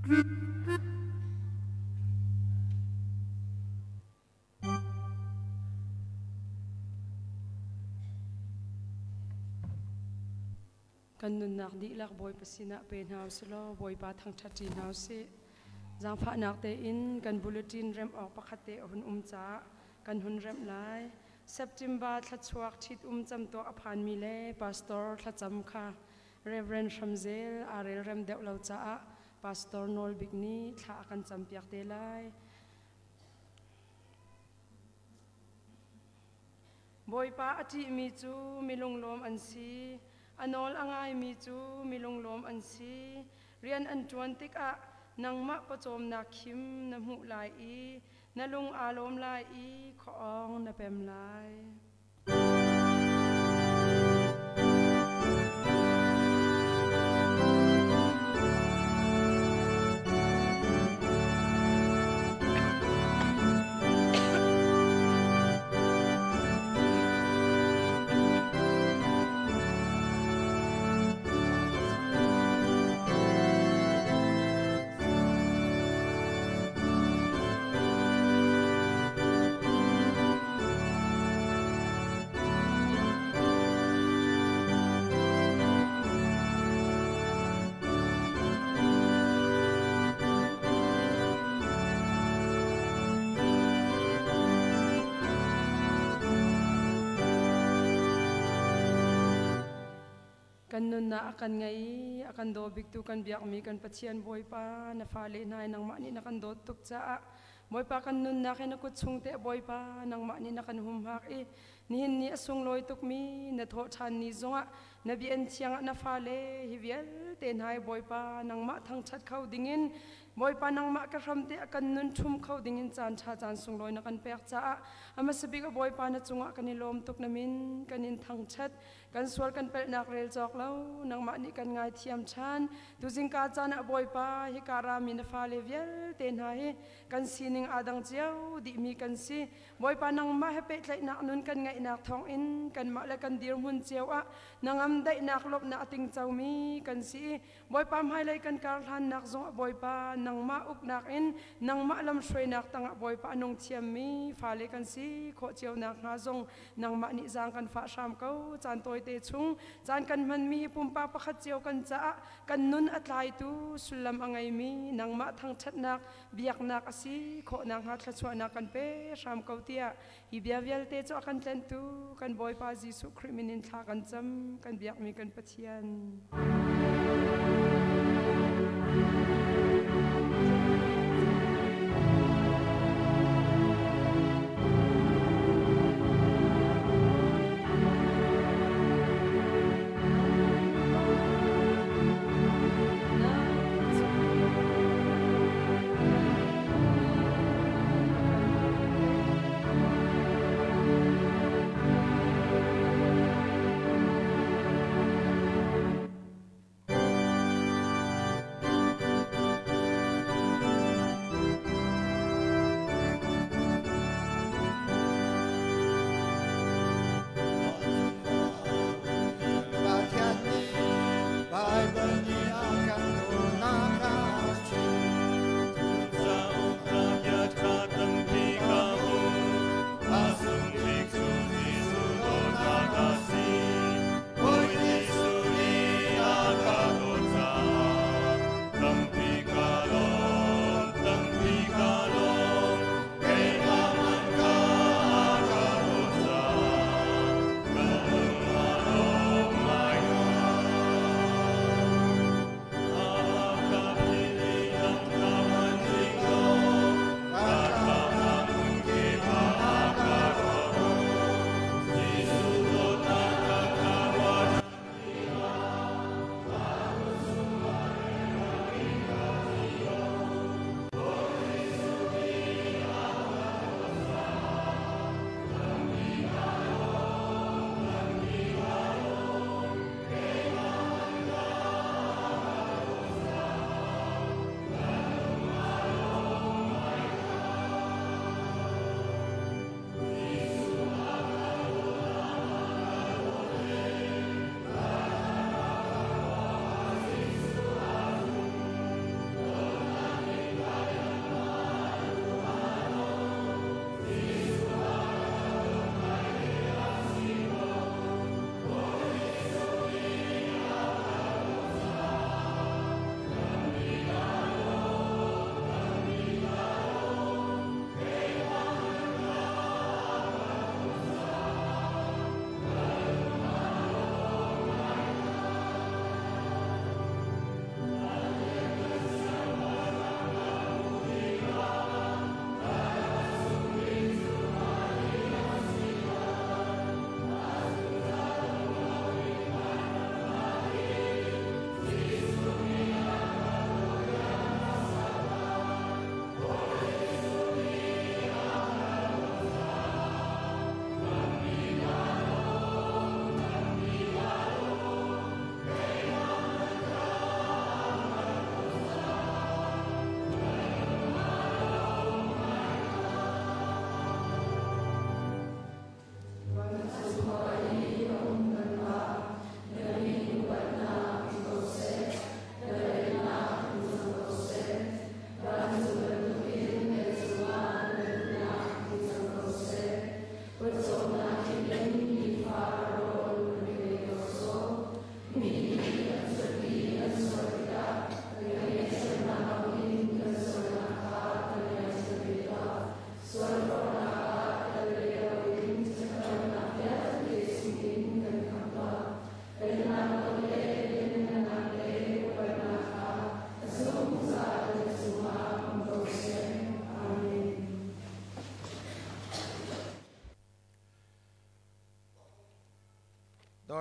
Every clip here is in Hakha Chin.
Kan nunnak dihlak Bawipa sinah pe hna usilaw Bawipa thangṭhat ṭi hna usih. Zaangfahnak tein kan bulletin remh awk pakhat te a hun um caah kan hun remh lai. September thlachuak ṭhitum camtuak a phanmi le pastor thlacam kha Reverend Hramzel aa relrem deuh lo caah Pastor Nawl Bik nih thla a kan campiak te lai. Bawipa a ṭihmi cu mi lunglawm an si. A nawl a ngaimi cu mi lunglawm an si. Rian an ṭuan tikah nangmah pawcawmnak khim na hmuh lai i na lung aa lawm lai i khuaawng na pem lai. Kan nunnak a kan ngei i a kan daw biktu kan biakmi kan Pathian Bawipa na fale hna nangmah nih na kan dawt tuk caah Bawipa kan nunnak hi na kut chung teh Bawipa nangmah nih na kan humhak i nihin ni a sunglawi tukmi na thawh ṭhan ni zongah na bian thiang ah na fale hi vialte hna hi Bawipa nangmah thangṭhat kho dingin Bawipa nangmah ka hram te a kan nun ṭhum kho dingin caan ṭha caan sunglawi na kan pek caah a hmasa bik a Bawipa na cungah kan i lawm tuk na min kan in thangṭhat. Kan sual kan pelhnak rel cawk lo, nangmah nih kan ngaithiam ṭhan. Tuzingka caan ah Bawipa, hika rami na fale vialte hna hi kan sining aa dang cio dihmi kan si. Bawipa, nangmah he pehtlaihnak nun kan ngeihnak thawngin kanmah le kan dirhmun cio ah nangam daihnak lawmhnak a tingcomi kan si. Bawipa hmailei kan kar hlannak zongah Bawipa nangmah uknak in nangmah lamhruainak tangah Bawipa a nung thiammi fale kan si khawh cio nakhnga zong nangmah nih zaang kan fah hram ko. Caan tawite chung caan kan hmanmi hi pumpak pakhat cio kan caah kan nun a tlaitu sullam a ngeimi nangmah thangṭhatnak biaknak a si khawh nakhnga thluachuahnak kan pe hram ko tiah hi bia vialte cu a kan tlentu kan Bawipa Jesuh Khrih min in thla kan cam kan biakmi kan Pathian.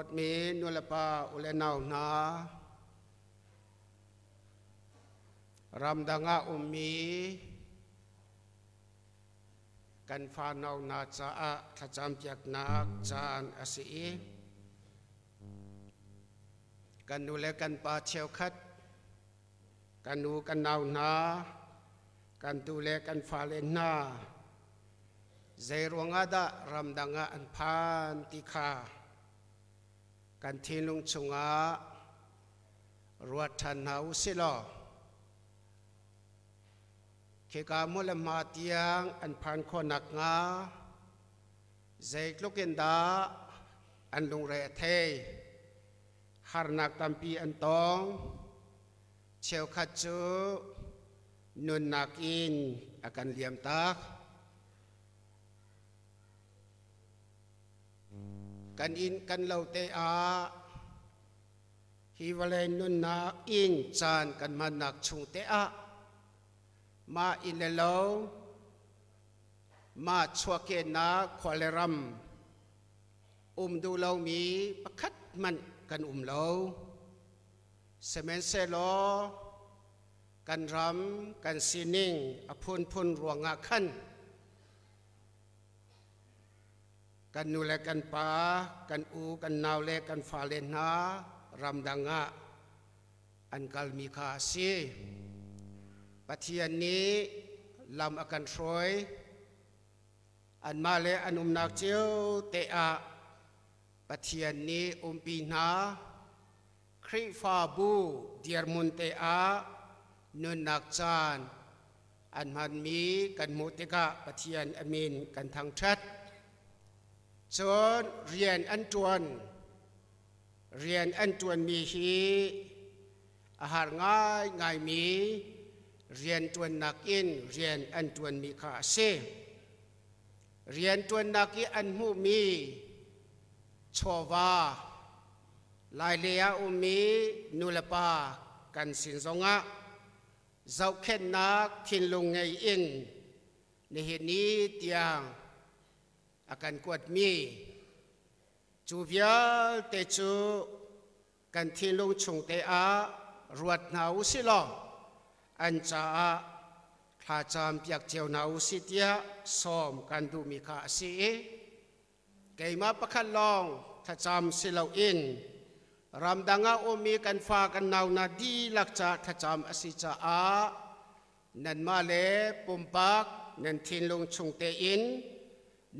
Dawtmi nulepa ule nau hna, ramdang ah ummi kan fanau hna caah thlacampiaknak caan a si i kan nu le kan pa cheukhat, kan u kan nau hna, kan tu le kan fale hna zei ruangah dah ramdang ah an phan ti kha kan thinlung chungah ruat ṭhan hna u sih law khika hmun le hma tiang an phan khawh nakhnga zeitluk in dah an lungre a thei, harnak tampi an tong, cheukhat cu nunnak in a kan liamtak. Kan inn kan lo te ah hi vawlei nunnak in caan kan hmannak chung te ah mah inn le lo, mah chuahkehnak khua le ram um duh lomi pakhat hmanh kan um lo. Sihmanhsehlaw kan ram kan sining a phunphun ruangah khan kan nu le kan pa, kan u, kan nau le kan fale hna ramdang ah an kalmi kha a si. Pathian nih lam a kan hruai. Anmah le an umnak cio te ah Pathian nih umpi hna. Khrihfabu dirhmun te ah nunnak caan an hmanmi kan hmuh tikah Pathian a min kan thangṭhat. Cun rian an ṭuan. Rian an ṭuanmi hi a har ngaingaimi rian ṭuannak in rian an ṭuanmi kha a si. Rian ṭuannak i an hmuhmi chawva Lailei ah ummi nulepa kan sin zongah zohkhenhnak thinlung ngei in nihin ni tiang a kan kuatmi cu vialte cu kan thinlung chungte ah ruat hna u sih law an caah thlacam piak cio hna u sih tiah sawm kan duhmi kha a si i keimah pakhat lawng thlacam si loin ramdang ah ummi kan fa kan nau hna dihlak ca thlacam a si caah nanmah le pumpak nan thinlung chung tein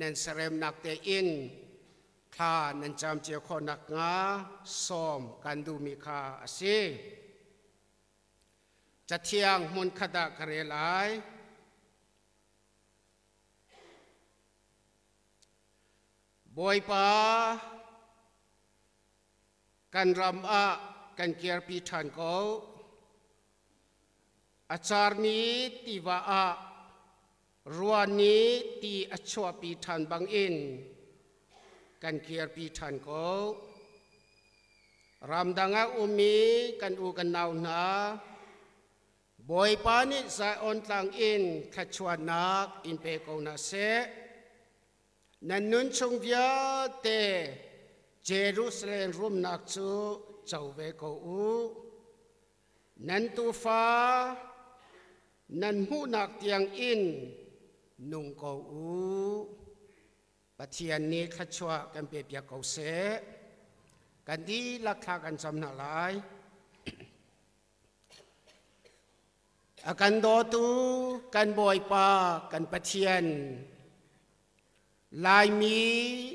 nan seremnak tein thla nan cam cio khawh nakhnga sawm kan duhmi kha a si. Cathiang hmunkhat ah ka rel ai. Bawipa, kan ram ah kan kirpi ṭhan ko. A carmi tiva ah rua nih ti a chuahpi ṭhan bangin kan kirpi ṭhan ko. Ramdang ah ummi kan u kan nau hna, Bawipa nih Zion tlang in thluachuahnak in pe ko hna seh. Nan nun chung vialte Jerusalem rumnak cu co ve ko u. Nan tufa nan hmuhnak tiang in nung ko u. Pathian nih thluachuah kan pe piak ko seh. Kan dihlak thla kan cam hna lai. A kan dawtu kan Bawipa kan Pathian, Laimi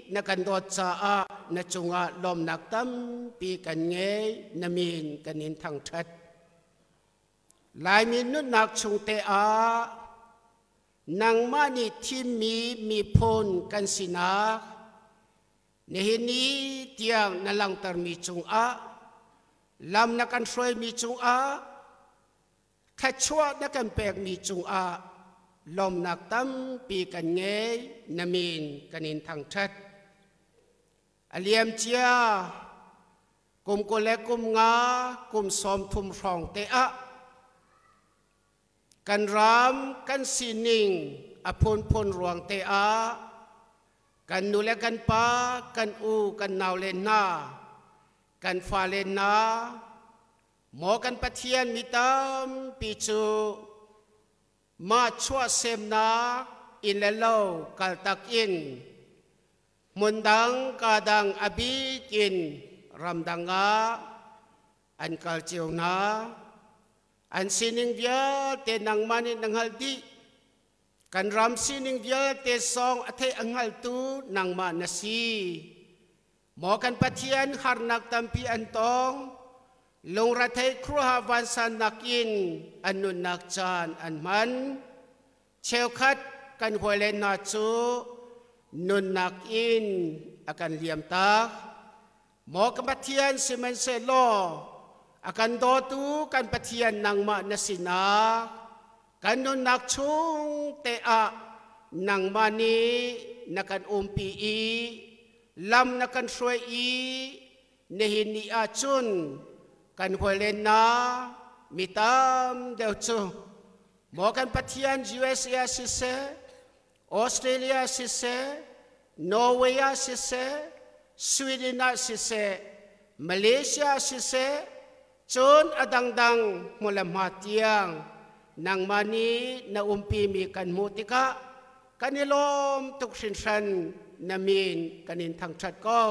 na kan dawt caah na cungah lawmnak tampi kan ngei, na min kan in thangṭhat. Laimi nunnak chungte ah nangmah nih thimmi miphun kan sinak nihin ni tiang na langhtermi cungah lam na kan hruaimi cungah thluachuah na kan pekmi cungah lawmnak tampi kan ngei, na min kan in thangṭhat. A liam cia kum 20 le kum 5 kum 30 hrawng te ah kan ram kan sining a phunphun ruang te ah Kan nu le kan pa, kan u, kan nau le hna, kan fale hna, maw kan Pathian mi tampi cu mah chuahsemnak inn le lo kaltak in hmundang kadang a bik in ramdang ah an kal cio hna. An sining vialte nangmah nih na hngalh dih. Kan ram sining vialte song a theih a hngaltu nangmah na si. Maw kan Pathian, harnak tampi an tong, lungrethei khuaruahhar vansannak in an nunnak caan an hman. Cheukhat kan hawile hna cu nunnak in a kan liamtak. Maw kan Pathian, sihmanhsehlaw a kan dawtu kan Pathian nangmah na sinak kan nunnak chung te ah nangmah nih na kan umpi i lam na kan hruai i nihin ni ah cun kan hawile hna mi tam deuh cu maw kan Pathian USA siseh, Australia siseh, Norway ah siseh, Sweden ah siseh, Malaysia siseh, cun a dangdang hmu le hma tiang nangmah nih na umpimi kan hmuh tikah kan i lawm tuk hringhran, na min kan in thangṭhat ko.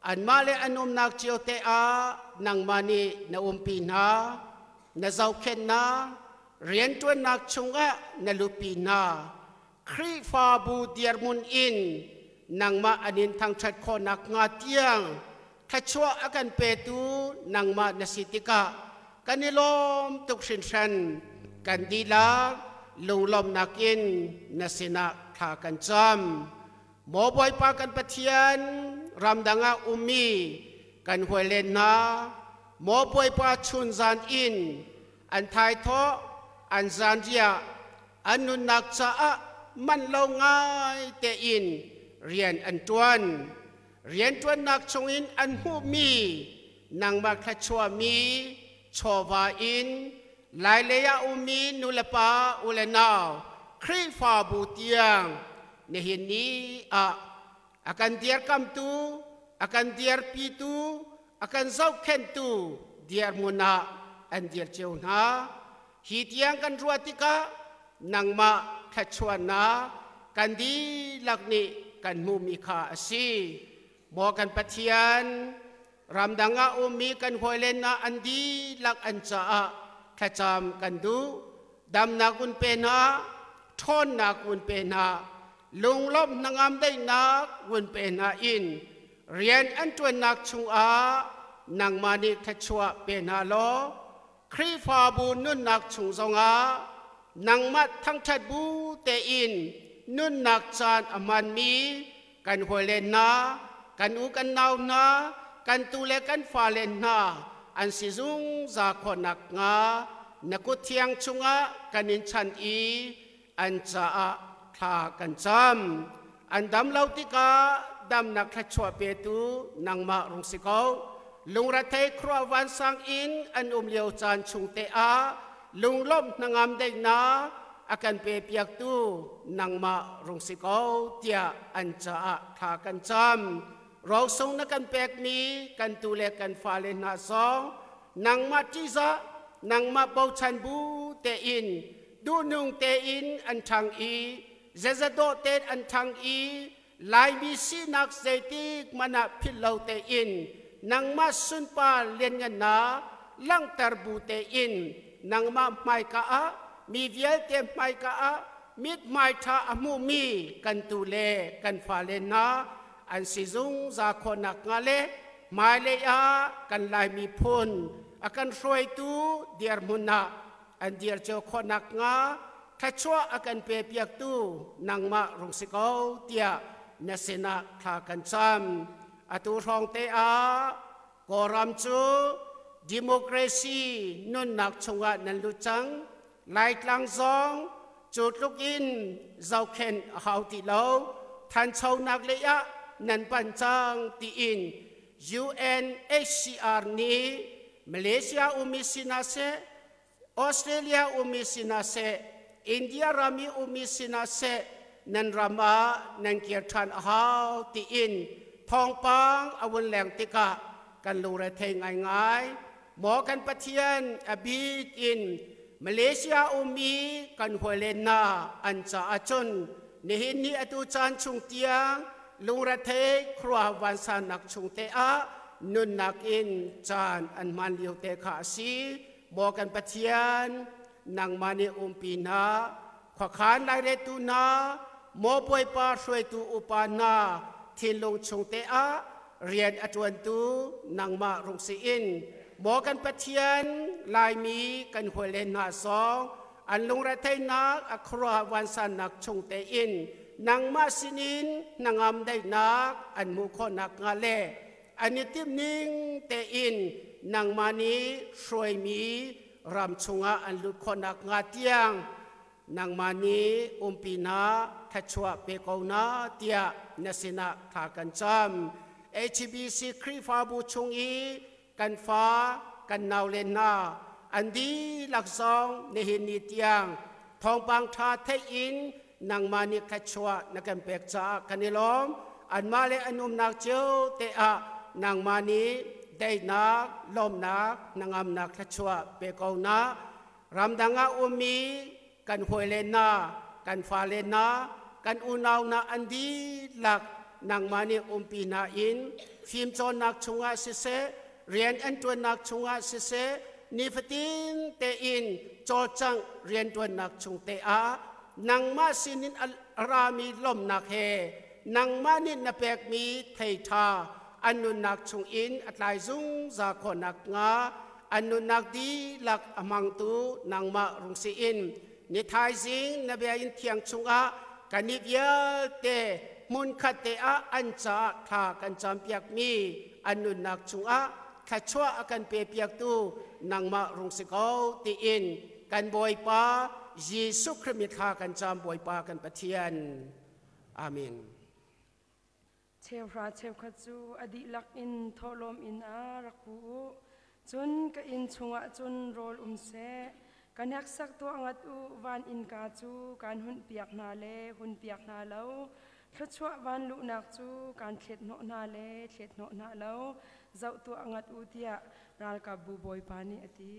Anmah le an umnak cio te ah nangmah nih na umpi hna, na zohkhenh hna, rianṭuannak chungah na lupi hna. Khrihfabu dirhmun in nangmah an in thangṭhat khawhnak hnga tiang thluachuah a kan petu nangmah na si tikah kan i lawm tuk hringhran. Kan dihlak lunglawmhnak in na sinah thla kan cam. Maw Bawipa kan Pathian, ramdang ah ummi kan hawile hna, maw Bawipa, chunzan in an thaithawh, an zanriah, an nunnak caah man lo ngai tein rian an ṭuan. Rianṭuannak chungin an hmuhmi nangmah thluachuahmi chawva in Lailei ah ummi nulepa u le nau Khrihfabu tiang nihin ni ah a kan dirkamtu, a kan dirpitu, a kan zohkhenhtu dirhmun ah an dir cio hna. Hi tiang kan ruah tikah nangmah thluachuahnak kan dihlak nih kan hmuhmi kha a si. Maw kan Pathian, ramdang ah ummi kan hawile hna an dihlak an caah thlacam kan duh. Damnak un pe hna, ṭhawnnak un pe hna, lunglawmh hnangam daihnak un pe hna in rian an ṭuannak chungah nangmah nih thluachuah pe hna law Khrihfabu nunnak chung zongah nangmah thangṭhat bu tein nunnak caan a hmanmi kan hawile hna, kan u kan nau hna, kan tu le kan fale hna an si zungzal khawh nakhnga na kut thiang chungah kan in chanh i an caah thla kan cam. An dam lo tikah damnak thluachuah petu nangmah rung si ko. Lungrethei khuaruah vansang in an um lio caan chung te ah lunglawmh hnangam daihnak a kan pe piaktu nangmah rung si ko tiah an caah thla kan cam. Rosung na kan pekmi kan tu le kan fale hna zong nangmah ṭihzah, nangmah bochan bu tein duhnung tein an ṭhang i zezadawh tein an ṭhang i Laimi sinak zeitik hmanh ah philh lo tein nangmah sunpar lianngannak langhter bu tein nangmah hmaika ah, mi vialte hmaika ah mithmai ṭha a hmumi kan tu le kan fale hna an si zungzal khawh nakhnga le hmailei ah kan Lai miphun a kan hruaitu dirhmun ah an dir cio khawh nakhnga thluachuah a kan pe piaktu nangmah rung si ko tiah na sinah thla kan cam. Atu hrawng te ah Kawlram cu democracy nunnak chungah nan lut cang. Laitlang zong cu tluk in zohkhenh a hau ti lo, thanchonak lei ah nan pan cang tiin UNHCR nih Malaysia ummi sinah seh, Australia ummi sinah seh, India ram i ummi sinah seh. Nan ram ah nan kir ṭhan a hau tiin thawngpang a vun leng tikah kan lungre thei ngaingai. Maw kan Pathian, a bik in Malaysia ummi kan hawile hna an caah cun nihin ni atu caan chung tiang lungrethei khuaruah vansannak chung te ah nunnak in caan an hman lio te kha a si. Maw kan Pathian, nangmah nih umpi hna, khuakhan lairetu hna, maw Bawipa hruaitu upa hna thinlung chung te ah rian a ṭuantu nangmah rung si in, maw kan Pathian, Laimi kan hawile hna zong an lungretheihnak a khuaruah vansannak chung tein nangmah sinin hnangam daihnak an hmuh khawh nakhnga le an i timhning tein nangmah nih hruaimi ram chungah an lut khawh nakhnga tiang nangmah nih umpi hna, thluachuah pe ko hna tiah na sinah thla kan cam. HBC Khrihfabu chung i kan fa kan naule hna an dihlak zong nihin ni tiang thawngpang ṭha theih in nangmah nih thluachuah na kan pek caah kan i lawm. Anmah le an umnak cio te ah nangmah nih daihnak, lawmnak, hnangamnak thluachuah pe ko hna. Ramdang ah ummi kan hawile hna, kan fale hna, kan unau hna an dihlak nangmah nih umpi hna in fimcawnnak chungah siseh, rian an ṭuannak chungah siseh, nifatin tein cawlcangh rianṭuannak chung te ah nangmah sinin a rami lawmhnak he nangmah nih na pekmi thei ṭha an nunnak chungin a tlai zungzal khawh nakhnga an nunnak dihlak a hmangtu nangmah rung si in ni thaizing na biakinn thiang chungah kan i vialte hmunkhat te ah an caah thla kan campiakmi an nunnak chungah thluachuah a kan pepiaktu nangmah rung si ko tiin kan Bawipa Jesuh Khrih mi thla kan cam, Bawipa kan Pathian. Amen. Cheuhra cheukhat cu a dihlak in thawhlawm inn ah rak pu u. Cun ka inn chungah cun rawl um seh. Ka hneksak tuah ngat u, van innka cu kaan hunpiak hna le hunpiak hna lo. Thluachuah van luhnak cu kaan thlet hnawh hna le thlet hnawh hna lo. Zoh tuah ngat u, tiah ralkapbu Bawipa nih a ti.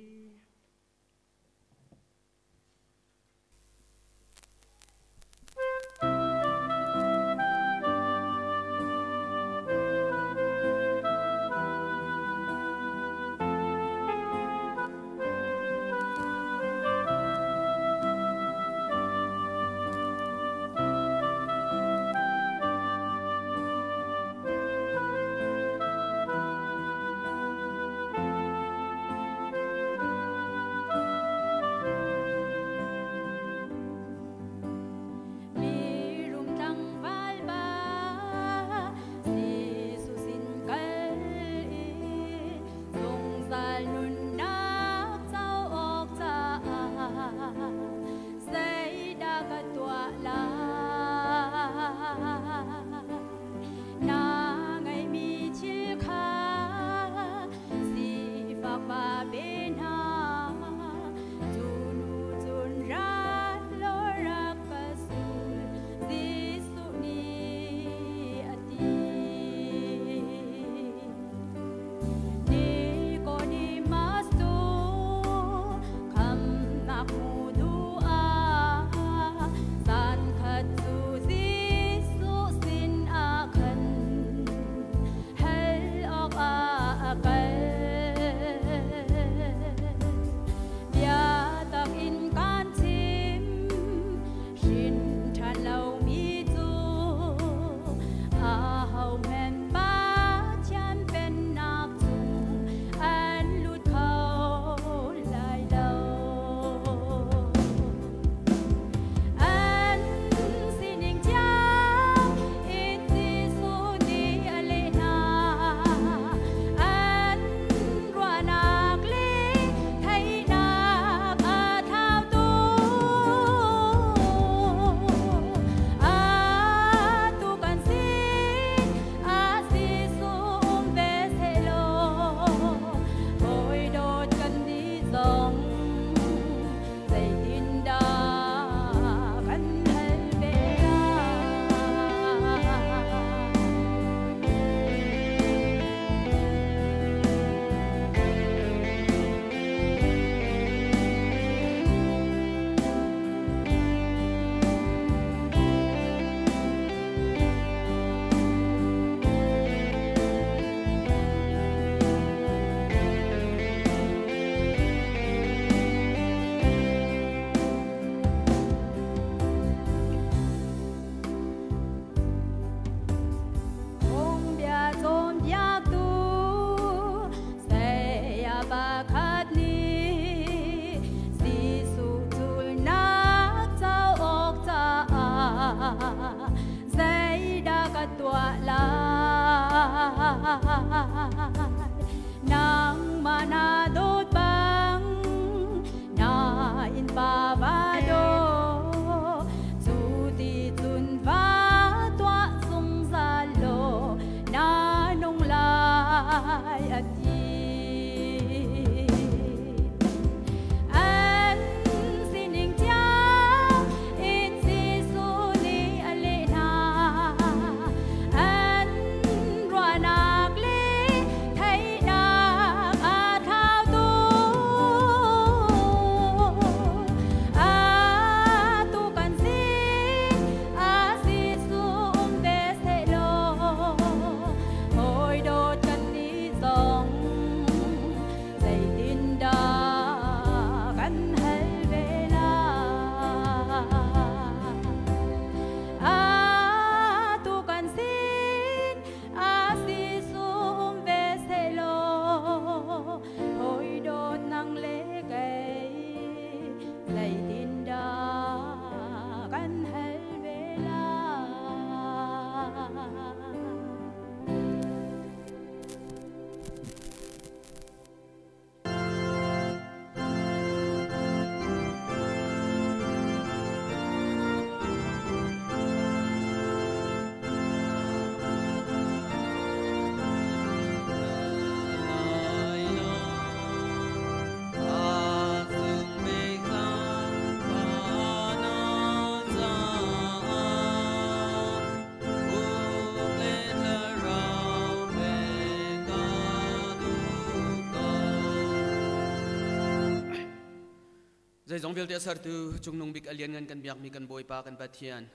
Zeizong vialte a sertu Cungnung Bik a lianngan kan biakmi kan Bawipa kan Pathian,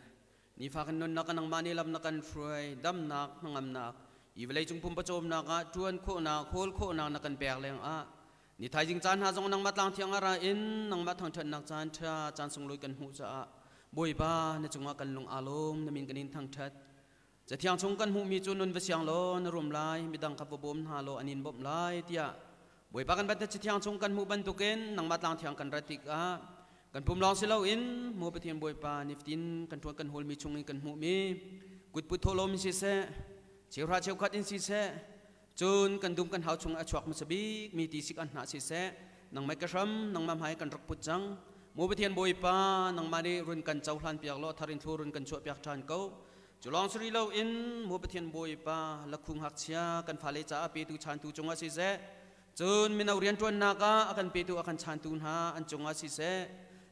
nifa kan nunnak ah nangmah nih lam na kan hruai, damnak, hnangamnak, i vawleicung pumpawcawmnak ah ṭuan khawhnak, hawl khawhnak na kan pek lengah ni thaizing caan hna zong nangmah tlang thiang ah ra in nangmah thangṭhatnak caan ṭha caan sunglawi kan hmuh caah Bawipa na cungah kan lung aa lawm, na min kan in thangṭhat. Cathiang chung kan hmuhmi cu nun va siang law na rum lai, midang kha va bawm hna law an in bawmh lai tiah Bawipa kan bat Cathiang chung kan hmuh bantukin nangmah tlang thiang kan rat tikah kan pum lawng si loin maw Pathian Bawipa nifatin kan ṭuan kan hawlmi chungin kan hmuhmi kutput thawhlawm in siseh, cheuhra cheukhat in siseh, cun kan dum kan hau chung a chuak hmasa bikmi tisik an hnah siseh, nangmah ka hram, nangmah hmai kan rak put cang. Maw Pathian Bawipa, nangmah nih run kan cohlan piak law thar in thlu run kan chuah piak ṭhan ko. Cu lawng si rih loin maw Pathian Bawipa, lakhung ngakchia kan fale caah petu chantu cungah siseh, cun mino rianṭuannak ah a kan petu a kan chantu hna an cungah siseh,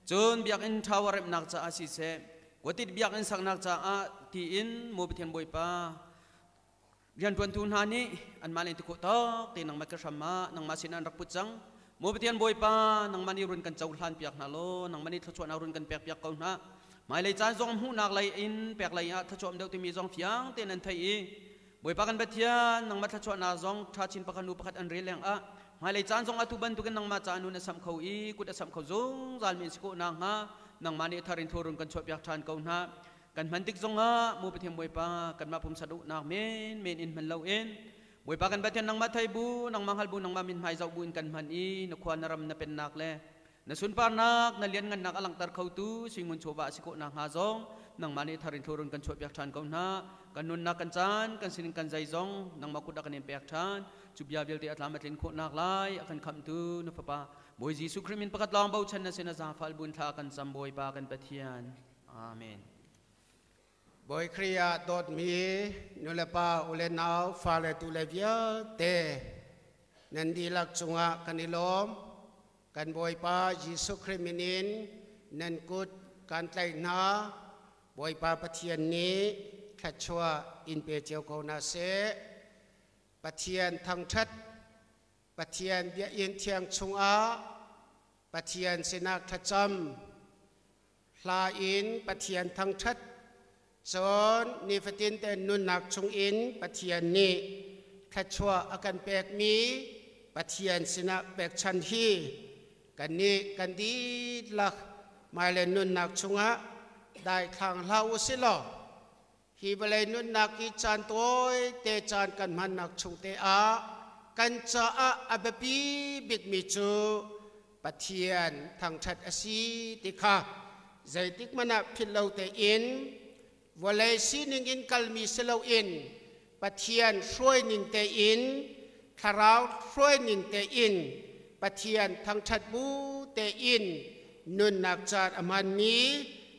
cun biakinn ṭha remhnak caah siseh, kuatit biakinn saknak caah tiin maw Pathian Bawipa, rianṭuantu hna nih anmah le ti khawh tawk te nangmah ka hram ah nangmah sin an rak put cang. Maw Pathian Bawipa, nangmah nih run kan cohlan piak hna law nangmah nih thluachuahnak run kan pek piak ko hna. Hmailei caan zong hmuhnak lei in pek lei ah thluachuah deuh timi zong fiang tein an theih i Bawipa kan Pathian, nangmah thluachuahnak zong ṭha chin pakhat hnu pakhat an rel leng ah hmailei caan zong atu bantukin nangmah ca nun a samh kho i kut a samh kho zungzal mi an si khawh nakhnga nangmah nih thar in thurun kan chuah piak ṭhan ko hna. Kan hman tik zongah mu Pathian Bawipa, kanmah pumsa duhnak menmen in hman loin Bawipa kan Pathian, nangmah thei bu, nangmah hngal bu, nangmah min hmai zoh bu in kan hman i na khua, na ram, na pennak le na sunparnak, na lianngannak a langhter khotu suingun chawva a si khawh nakhnga zong nangmah nih thar in thurun kan chuahpiak ṭhan ko hna. Kan nunnak, kan caan, kan sining, kan zeizong nangmah kut ah kan in pek ṭhan. Cu bia vialte a tlam a tlin khawh nak lai a kan khamhtu na Fapa Bawi Jesuh Khrih min pakhat lawng bochan na sin a zaangfal buin thla kan cam, Bawipa kan Pathian. Amen. Bawi Khrih ah dawtmi nulepa, ule nau, fale tule vialte nan dihlak cungah kan i lawm. Kan Bawipa Jesuh Khrih min in nan kut kan tlaih hna. Bawipa Pathian nih thluachuah in pe cio ko hna seh. Pathian thangṭhat, Pathian biakinn thiang chungah Pathian sinah thlacam, hla in Pathian thangṭhat, cun nifatin te nunnak chungin Pathian nih thluachuah a kan pekmi Pathian sinah pekchan hi kannih kan dihlak hmailei nunnak chungah daithlang hlah u si law hi vawlei nunnak hi caan tawi te caan kan hmannak chung te ah kan caah a biapi bikmi cu Pathian thangṭhat a si ti kha zeitik hmanh ah philh lo tein vawlei sining in kalmi si loin Pathian hruaining tein, thlarau hruaining tein, Pathian thangṭhat bu tein nunnak caan a hmanmi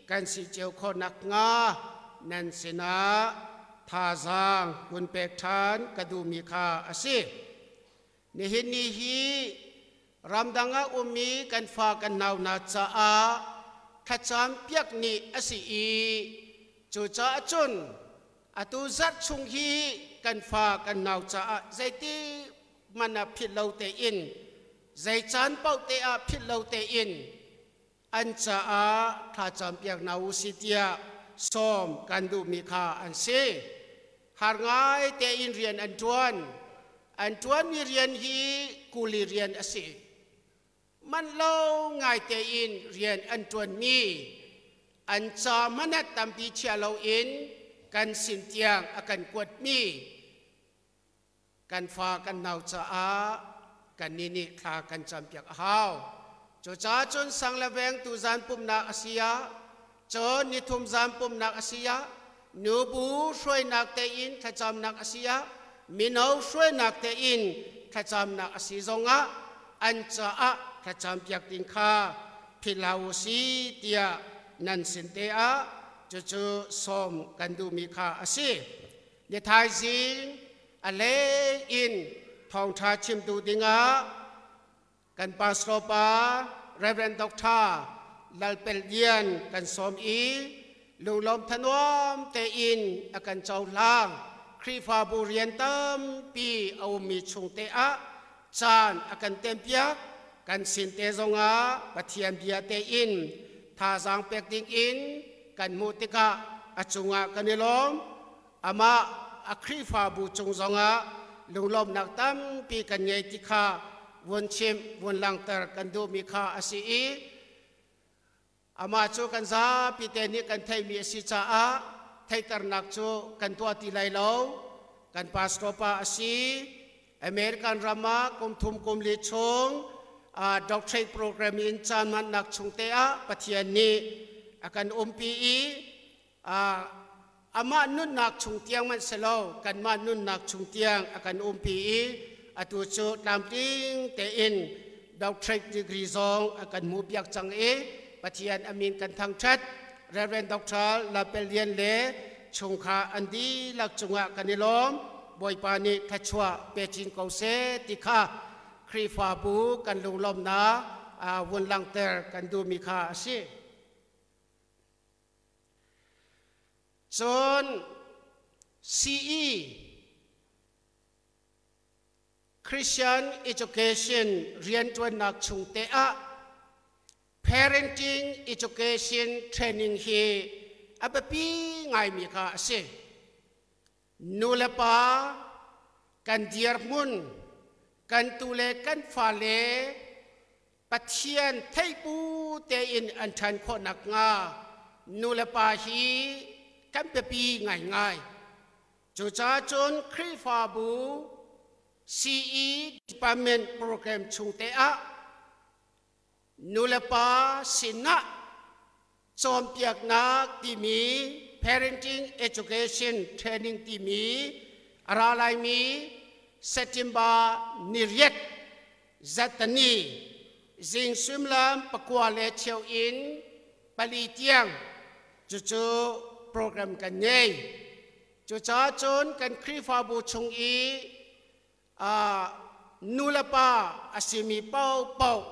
kan si cio khawh nakhnga nan sinah thazaang hun pek ṭhan ka duhmi kha a si. Nihin ni hi ramdang ah ummi kan fa kan nau hna caah thlacam piak ni a si i cucaah cun atu zarh chung hi kan fa kan nau caah zeiti hmanh ah philh lo tein, zei caan paoh te ah philh lo tein an caah thlacam piak hna u si tiah sawm kan duhmi kha an si. Har ngai tein rian an ṭuan. An ṭuanmi rian hi kuli rian a si. Man lo ngai tein rian an ṭuanmi an ca hmanh tampi chia loin kan sin tiang a kan kuatmi kan fa kan nau caah kannih nih thla kan campiak a hau. Cucaah cun sang le veng tu zan pumhnak a si ah, cun nithum zan pumhnak a si ah, nubu hruainak tein thlacamnak a si ah, mino hruainak tein thlacamnak a si zongah an caah thlacampiak ding kha philh hlah u si tiah nan sin te ah cucu sawm kan duhmi kha a si. Ni thaizing a lei in thawngṭha chimtu dingah kan pastor pa Reverend Dr. Lalpel Lian kan sawm i lunglawm thanuam tein a kan cohlang. Khrihfabu rian tampi a ummi chung te ah caan a kan tempiak. Kan sin te zongah Pathian bia tein thazaang pek ding in kan hmuh tikah a cungah kan i lawm. Amah a Khrihfabu cung zongah lunglawmhnak tampi kan ngei ti kha vun chimh, vun langhter kan duhmi kha a si i amah cu kan zapi te nih kan theihmi a si caah theihternak cu kan tuah ti lai lo. Kan pastor pa a si. American ram ah kum thum kum li chung doctorate program in caan hmannak chung te ah Pathian nih a kan umpi i amah nunnak chung tiang manh selo kanmah nunnak chung tiang a kan umpi i atu cu tlamtling tein doctorate degree zong a kan hmuh piak cang i Pathian amin kan thangṭhat. Reverend Dr. Lapel Lian le chungkhar an dihlak cungah kan i lawm. Bawipa nih thluachuah pe chin ko seh ti kha Khrihfabu kan lunglawmhnak vun langhter kan duhmi kha a si. Cun CE Christian Education rianṭuannak chung te ah parenting education training hi a biapi ngaimi kha a si. Nu le pa kan dirhmun, kan tu le kan fale Pathian theihpu tein an ṭhan khawh nakhnga nu le pa hi kan biapi ngaingai. Cucaah cun Khrihfabu CE Department program chung te ah nu le pa sinah cawnpiaknak timi parenting education training timi a ra laimi September ni riat zatani zing suimilam 9:15 in 4 tiang cucu program kan ngei. Cucaah cun kan Khrihfabu chung i nu le pa a simi paohpaoh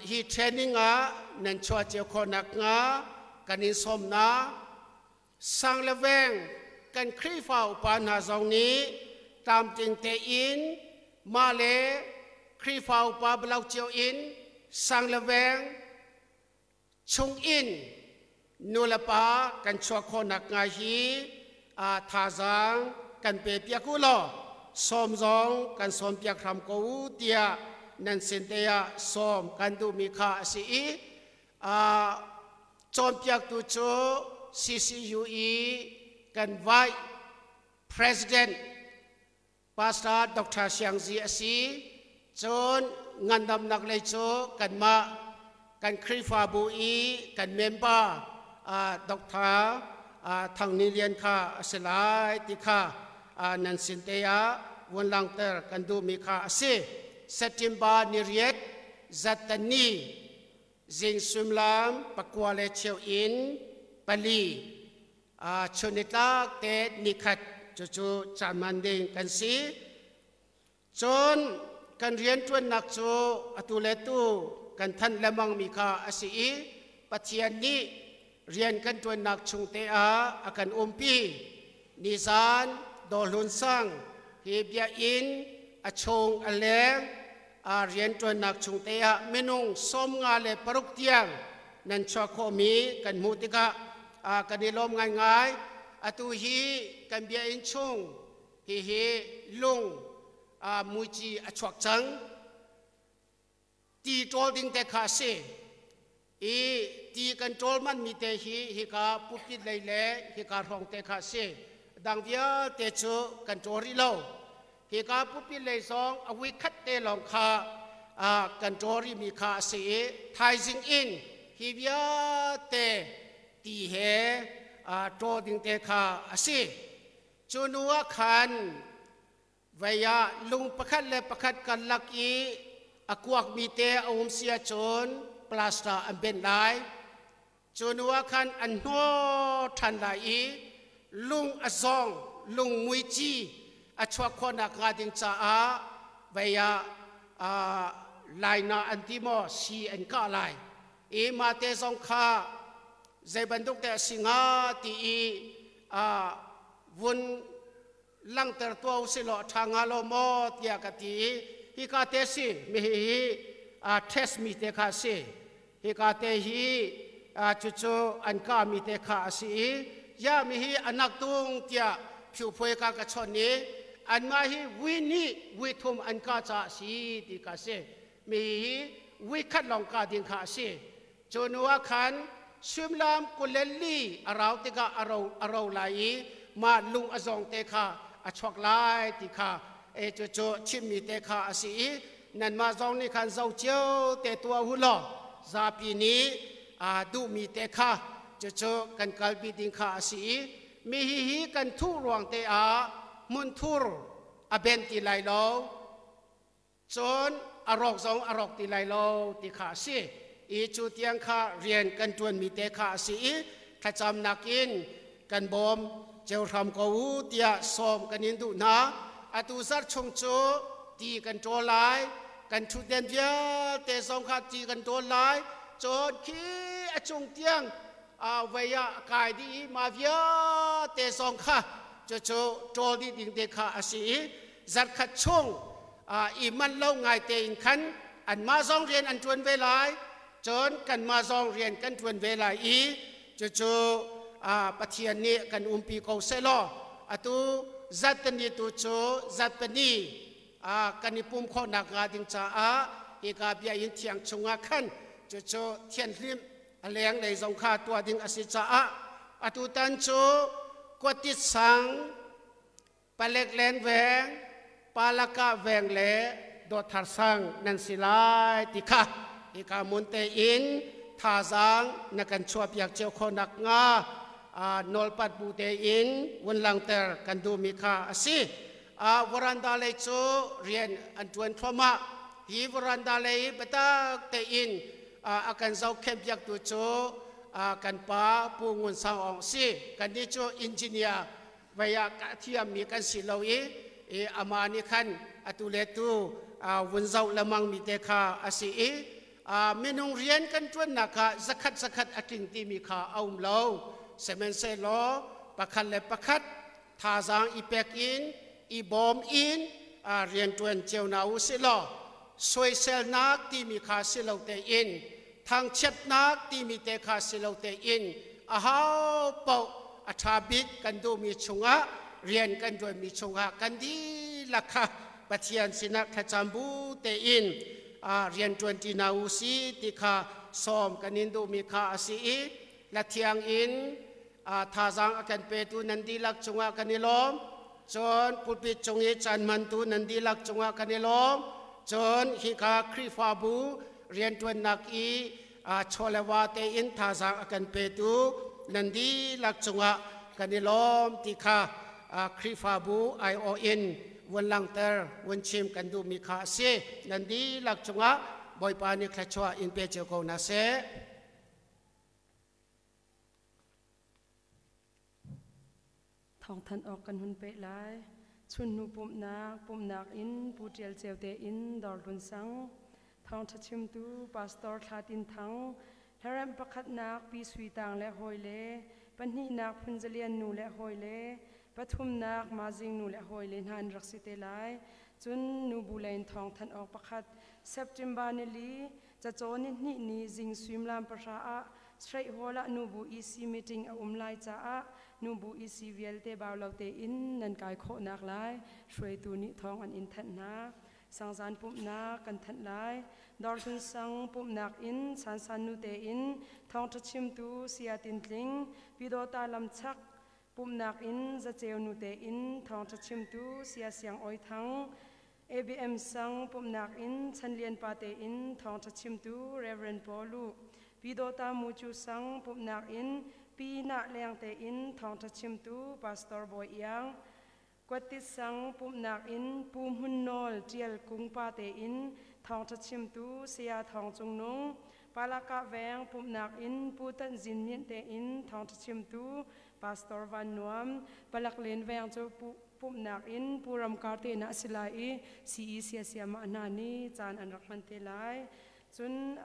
hi training ah nan chuah cio khawh nakhnga kan in sawm hna. Sang le veng kan Khrihfa upa hna zong nih tlamtling tein mah le Khrihfa upa blok cio in sang le veng chung in nu le pa kan chuah khawh nakhnga hi thazaang kan pe piak u law sawm zong kan sawm piak hram ko u tiah nan sin te ah sawm kan duhmi kha a si i cawnpiaktu cu CCUE kan vice president Pastor Dr. Siang Zi a si. Cun ngandamnak lei cu kanmah kan Khrihfabu i kan member Dr. Thang Ni Lian kha a si lai ti kha nan sin te ah vun langhter kan duhmi kha a si. September ni riat zattani zing suimilam 9:15 in 4 chun nitlak te nikhat cucu caan hman ding kan si. Cun kan rianṭuannak cu atu le tu kan thanh lengmang mi kha a si i Pathian nih rian kan ṭuannak chung te ah a kan umpi. Nizan Dawhlun sang hi biakinn a chung a leng a rianṭuannak chung te ah minung 56 tiang nan chuah khawhmi kan hmuh tikah kan i lawm ngaingai. Atu hi kan biakinn chung hihi lung muici a chuak cang. Ti ṭawl ding te kha a si i ti kan ṭawl manmi te hi hika pulpit lei le hika hrawng te kha a si. Dang vialte cu kan ṭawl rih lo. Hika pulpit lei zong a vui khat te lawng kha kan ṭawl rihmi kha a si i thaizing in hi vialte ti he ṭawl ding te kha a si. Cu nu ah khan vei ah lung pakhat le pakhat karlak i a kuakmi te a um si ahcun plaster an benh lai. Cu nu ah khan an hnawh ṭhan lai i lung a zawng, lung muici a chuah khawhnak hnga ding caah vei ah laina an ti maw si an kah lai. I mah te zong kha zei bantuk te a si hnga ti i vun langhter tuah u silaw a ṭha hnga lo maw tiah ka ti i hika te si mi hi Test mi te kha a si. Hika te hi cucu an kah mi te kha a si i ya mi hi anak tung tiah phiuphoi ka ka chawnh i anmah hi vui hnih vui thum an kah caah a si ti kha a si. Mi hi vui khat lawng kah ding kha a si. Cu hnu ah khan suimilam 24 a rau tikah a ro a ro lai i mah lung a zawng te kha a chuak lai ti kha e cucu chimmi te kha a si i nanmah zong nih khan zo cio te tuah u law zapi nih aa duhmi te kha cucu kan kalpi ding kha a si i mi hihi kan thuh ruang te ah hmunthur a ben ti lai lo. Cun a rawk zong a rawk ti lai lo ti kha a si i cu tiang kha rian kan ṭuanmi te kha a si i thlacamnak in kan bawm cio hram ko u tiah sawm kan in duh hna. Atu zarh chung cu ti kan ṭawl lai, kan ṭhutden vialte zong kha ti kan ṭawl lai. Cun khi a cung tiang vei ah a kai dih i mah vialte zong kha cucu ṭawl dih ding te kha a si i zarkhat chung i manh lo ngai tein khan anmah zong rian an ṭuan ve lai, cun kanmah zong rian kan ṭuan ve lai i cucu Pathian nih kan umpi ko sehlaw atu zarhpini tu cu zarhpini kan i pum khawhnak hnga ding caah hika biakinn thiang chungah khan cucu thianhlimh a lenglei zong kha tuah ding a si caah atutan cu Kuatit sang Palek Len Veng, Palaka Veng le Dawtthar Sang nan si lai ti kha hika mun tein thazaang na kan chuahpiak cio khawh nakhnga nawlpat bu tein vun langhter kan duhmi kha a si. Varanda lei cu rian an ṭuan thluahmah. Hi varanda lei biatak tein a kan zohkhenhpiaktu cu kan pa Pu Ngun Sang Aung si. Kannih cu engineer vei ah a thiammi kan si lo i amah nih khan atu le tu vun zoh lengmang mi te kha a si i minung rian kan ṭuannak kha zakhat zakhat a tling timi kha a um lo. Sihmanhsehlaw pakhat le pakhat thazaang i pek in i bawm in rianṭuan cio hna u sih law soiselnak timi kha si lo tein thangchiatnak timi te kha si lo tein a hau paoh a ṭha bik kan duhmi chungah rian kan ṭuanmi chungah kan dihlak kha Pathian sinah thlacam bu tein rian ṭuanṭi hna u si ti kha sawm kan in duhmi kha a si i Lathiang in thazaang a kan petu nan dihlak cungah kan i lawm. Cun pulpit cung i caan hmantu nan dihlak cungah kan i lawm. Cun hika Khrihfabu rianṭuannak i chawlewa tein thazaang a kan petu nan dihlak cungah kan i lawm ti kha Khrihfabu aiawh in vun langhter vun chim kan duhmi kha a si. Nan dihlak cungah Bawipa nih thluachuah in pe cio ko hna seh. Thawngthanh awk kan hun peh lai. Chunhnu pumhnak, pumhnak in Pu Ṭial Ceu te in Dawrhlun Sang, thawngṭha chimtu Pastor Thla Tin Thang, hlaremh pakhatnak Pi Sui Tang le hawile, pahnihnak Phun Za Lian nu le hawile, pathumnak Ma Zing nu le hawile hna an rak si te lai. Cun nubu lei in thawngthanh awk pakhat September nili Cacawn nihnih ni zing suimilam 9 ah Strait Hall ah nubu EC meeting a um lai caah nubu EC vialte bau lo tein nan kai khawhnak lai hruaitu nih thawng an in thanh hna. Sangzan pumhnak kan thanh lai. Dawrhlun sang pumhnak in Sansan nu tein thawngṭha chimtu Saya Tin Tling, Pyidawta lamchak pumhnak in Zaceu nu tein thawngṭha chimtu Saya Siang Awi Thang, ABM sang pumhnak in Chanlian pa tein thawngṭha chimtu Reverend Paul U, Pi Dawta Mucu sang pumhnak in Pi Nah Leng tein thawngṭha chimtu Pastor Bawi Iang, Kuattit sang pumhnak in Pu Hmun Nawl Ṭial Kung pa tein thawngṭha chimtu Saya Thawng Cung Nung, Palakah Veng pumhnak in Pu Tan Zin Myint tein thawngṭha chimtu Pastor Van Nuam, Palak Len Veng cu Pu pumhnak in Pu Ram Kar te a si lai i CE siasiamah hna nih caan an rak hman te lai. Cun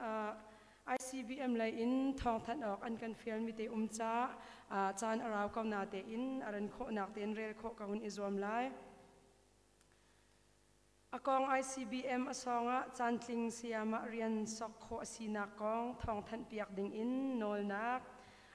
ICBM lei in thawngthanh awk an kan fialmi te um ca caan a rau ko na tein a ran khawhnak tein rel khawh ka hun i zuam lai. A kong ICBM a sawng ah caantling sayamah rian sok khawh a sinak kong thawngthanh piak ding in nawlnak.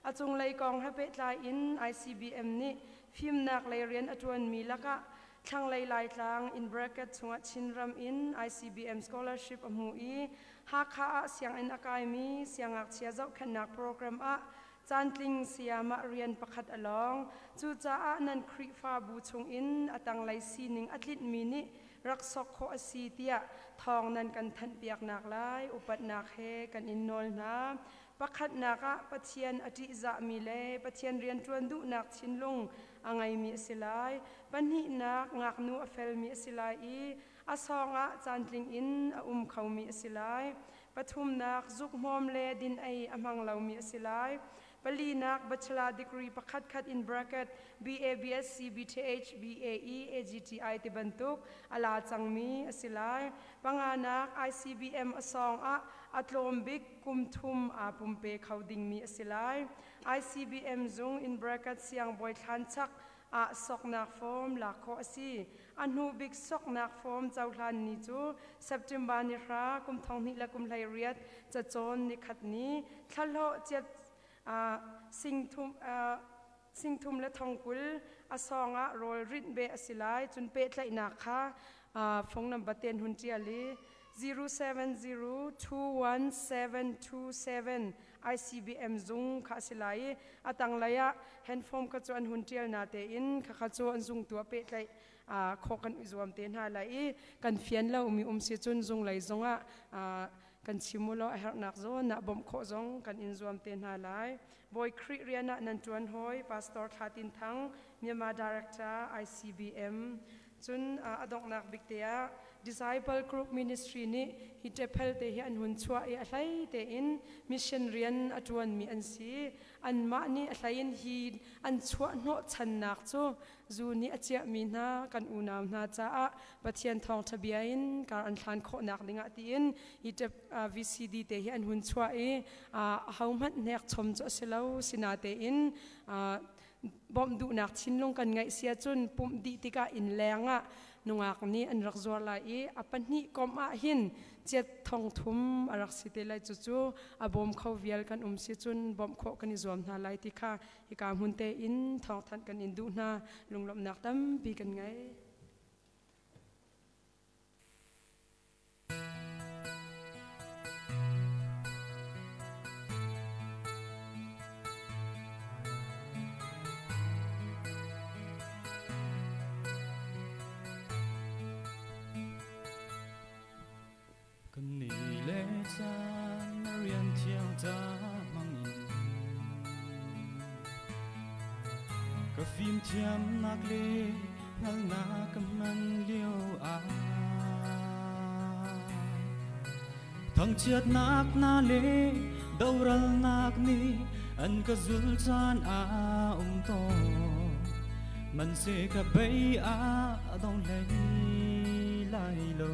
A cunglei kong he pehtlai in ICBM nih fimnak lei rian a ṭuanmi lakah thlanglei Laitlang in bracket chungah Chinram in ICBM scholarship a hmu i Hakha ah sianginn a kaimi siangngakchia zohkhenhnak program ah caantling sayamah rian pakhat a lawng. Cucaah nan Khrihfabu chungin a tanglei sining a tlinhmi nih rak sok khawh a si tiah thawng nan kan thanhpiaknak lai upatnak he kan in nawl hna. Pakhatnak ah Pathian a ṭihzahmi le Pathian rianṭuan duhnak thinlung a ngeimi a si lai. Pahnihnak, ngaknu a felmi a si lai i a sawng ah caantling in a um khomi a si lai. Pathumnak, zukhmawm le din ei a hmang lomi a si lai. Palinak, bachelor degree pakhat khat in bracket BA, BSc, BTH, BAE, AGTI ti bantuk a la cangmi a si lai. Panganak, ICBM a sawng ah a tlawm bik kum thum aa pumpe kho dingmi a si lai. ICBM zung in bracket siangbawi thlanchak ah soknak form lak khawh a si. A hnu bik soknak form cohlan ni cu September ni 9 kum 2018 cacawn nikhat ni thlahlawh chiat sing thum le 20,000 a sawng ah rawl rinh be a si lai. Cun pehtlaihnak kha phone number ten hun tial i 07021727 ICBM zung kha a si lai i a tanglei ah hand form kha cu an hun tial na tein kha kha cu an zung tu ah pehtlaih khawh kan i zuam te hna lai i kan fian lo mi um si cun zung lei zongah kan chim u law a herhnak zawn ah bawmh khawh zong kan in zuam te hna lai. Bawi Khrih rian ah nan ṭuan hawi Pastor Thla Tin Thang, Myanmar Director, ICBM. Cun a donghnak bik te ah Disciple Group Ministry nih hi ṭephel te hi an hun chuah i a hlei tein mission rian a ṭuanmi an si. Anmah nih a hlei in hi an chuah hnawh channak cu zu nih a ciahmi hna kan unau hna caah Pathian thawngṭha bia in kar an hlan khawhnak dingah tiin hi ṭep VCD te hi an hun chuah i ahohmanh hnek chom cu a si lo, sinatein bawmh duhnak thinlung kan ngeih sia cun pumh dih tikah inn leng ah nungak nih an rak zuar lai i a pahnih kom ah hin chiat 3000 a rak si te lai. Cucu a bawm kho vial kan um si cun bawmh khawh kan i zuam hna lai ti kha hika hmun te in thawngthanh kan in duh hna. Lunglawmhnak tampi kan ngei. Kan ni le caan na rian thiang ca hmangin ka fimthiamnak le hngalhnak ka hman lio ah thangchiatnak na le doralnak nih an ka zul caan a um tawn man se ka bei a dong hlei lai lo.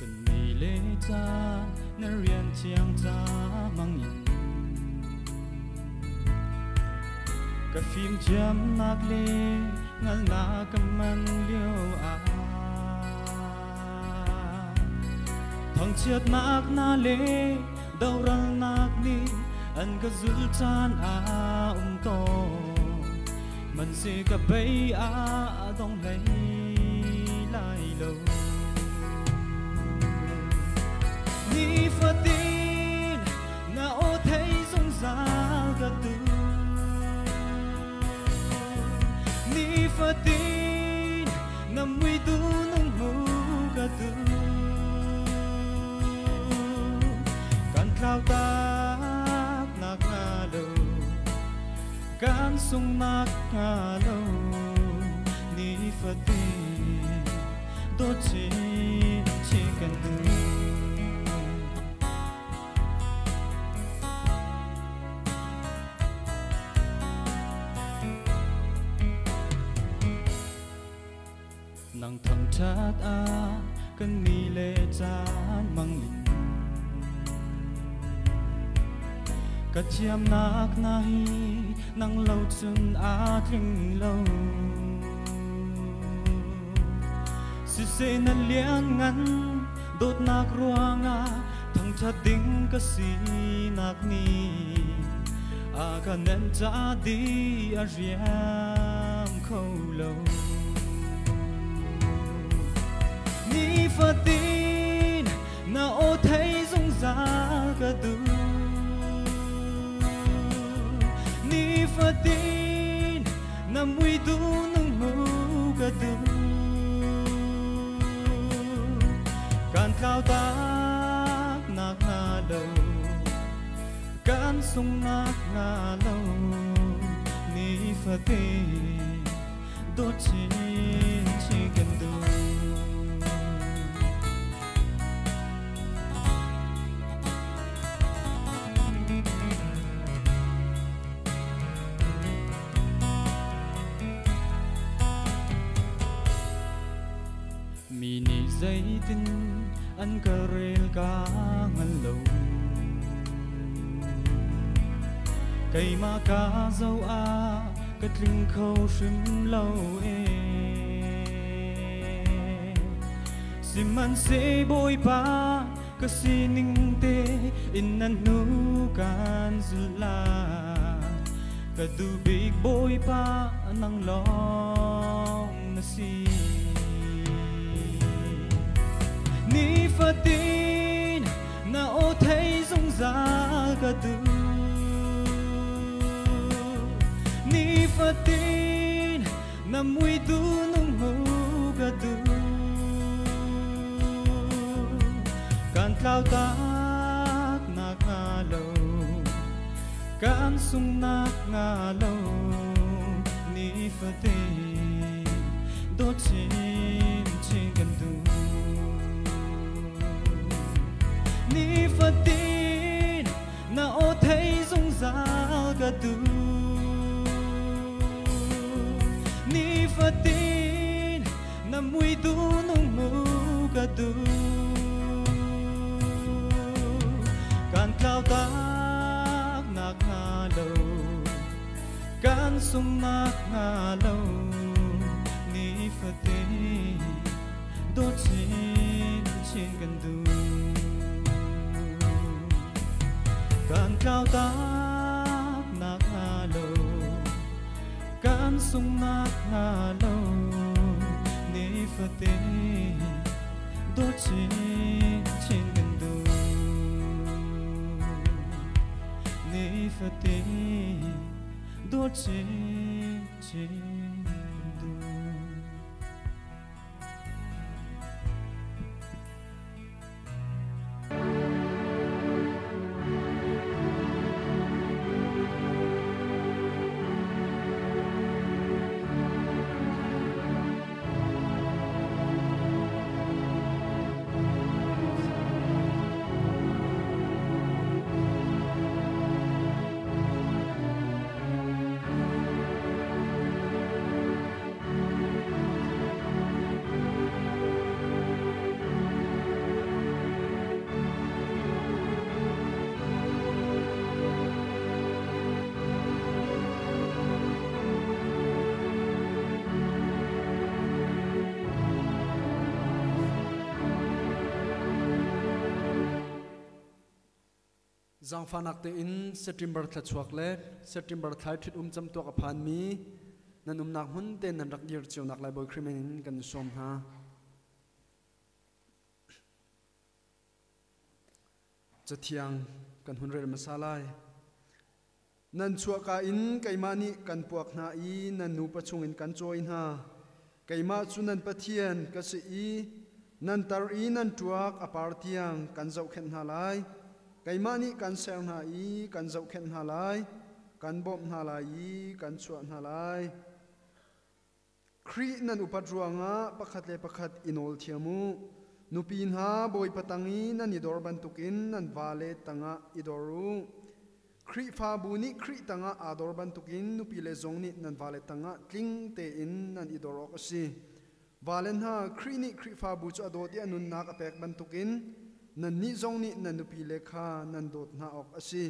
Kan ni le caan na rian thiang ca mangin ka fimthiamnak le hngalnak ka man lio ah thangchiatnak na le doral nak nih an ka zul caan a um tawn man se ka bei a dong hlei lai lo. Nifatin na aw thei zungzal ka tu, nifatin na mui tu nung mu ka tu, kan tlau tak nak nga lo, kan sung nak nga lo, nifatin do chin chi kan du. Nang thang that a kan ni le caan mangin Ka thiamnak na hi nang lo cun aa tling lo. Siseh na lianngan dawtnak ruangah thangṭhat ding ka sinak nih a ka nenh ca di a riam kho lo. Nifatin na aw thei zungzal ka duh. Nifatin na mui duh nung hmu ka duh. Kan tlau tak nak hnga lo, kan sungnak hnga lo, nifatin dawt chinchin kan duh. Mi nih zeitin an ka rel ka hngal lo. Keimah ka zoh ah ka tling kho hrim lo ee. Sihmanhseh Bawipa ka sining te in nan hnu kan zulh lai. Ka duh bik Bawipa nang lawng na si. Nifatin na aw thei zungzal ka duh. Nifatin na mui duh nung hmu ka duh. Kan tlau tak nak hnga lo, kan sungnak hnga lo, nifatin dawt chinchin kan duh. Nifatin na aw thei zungzal ka duh. Nifatin na mui duh nung hmu ka duh. Kan tlau tak nak hnga lo, kan sungnak hnga lo, nifatin dawt chinchin kan duh. Kan tlau tak nak hnga lo, kan sungnak hnga lo, nifatin dawt chinchin kan duh. Nifatin dawt chinchin kan duh. Zangfanak tein September thla chuak le September thlai ṭhit um camtuak a phanmi nan umnak hmun te nan rak dir cionak lai Bawi Khrih min in kan sawm hna. Cathiang kan hun rel hmasa lai. Nan chuahka in keimah nih kan puak hna i nan nupa chungin kan cawi hna. Keimah cu nan Pathian ka si i nan tar i nan ṭuak a par tiang kan zohkhenh hna lai. Keimah nih kan ser hna i kan zohkhenh hna lai, kan bawmh hna lai i kan chuah hna lai. Khrih nan upat ruangah pakhat le pakhat i nawl thiam u. Nupi hna Bawipa tang i nan i dor bantukin nan vale tangah i dor u. Khrihfabu nih Khrih tangah aa dor bantukin nupile zong nih nan vale tangah tling tein nan i dor awk a si. Vale hna, Khrih nih Khrihfabu cu a dawt i a nunnak a pek bantukin nannih zong nih nan nupile kha nan dawt hna awk a si.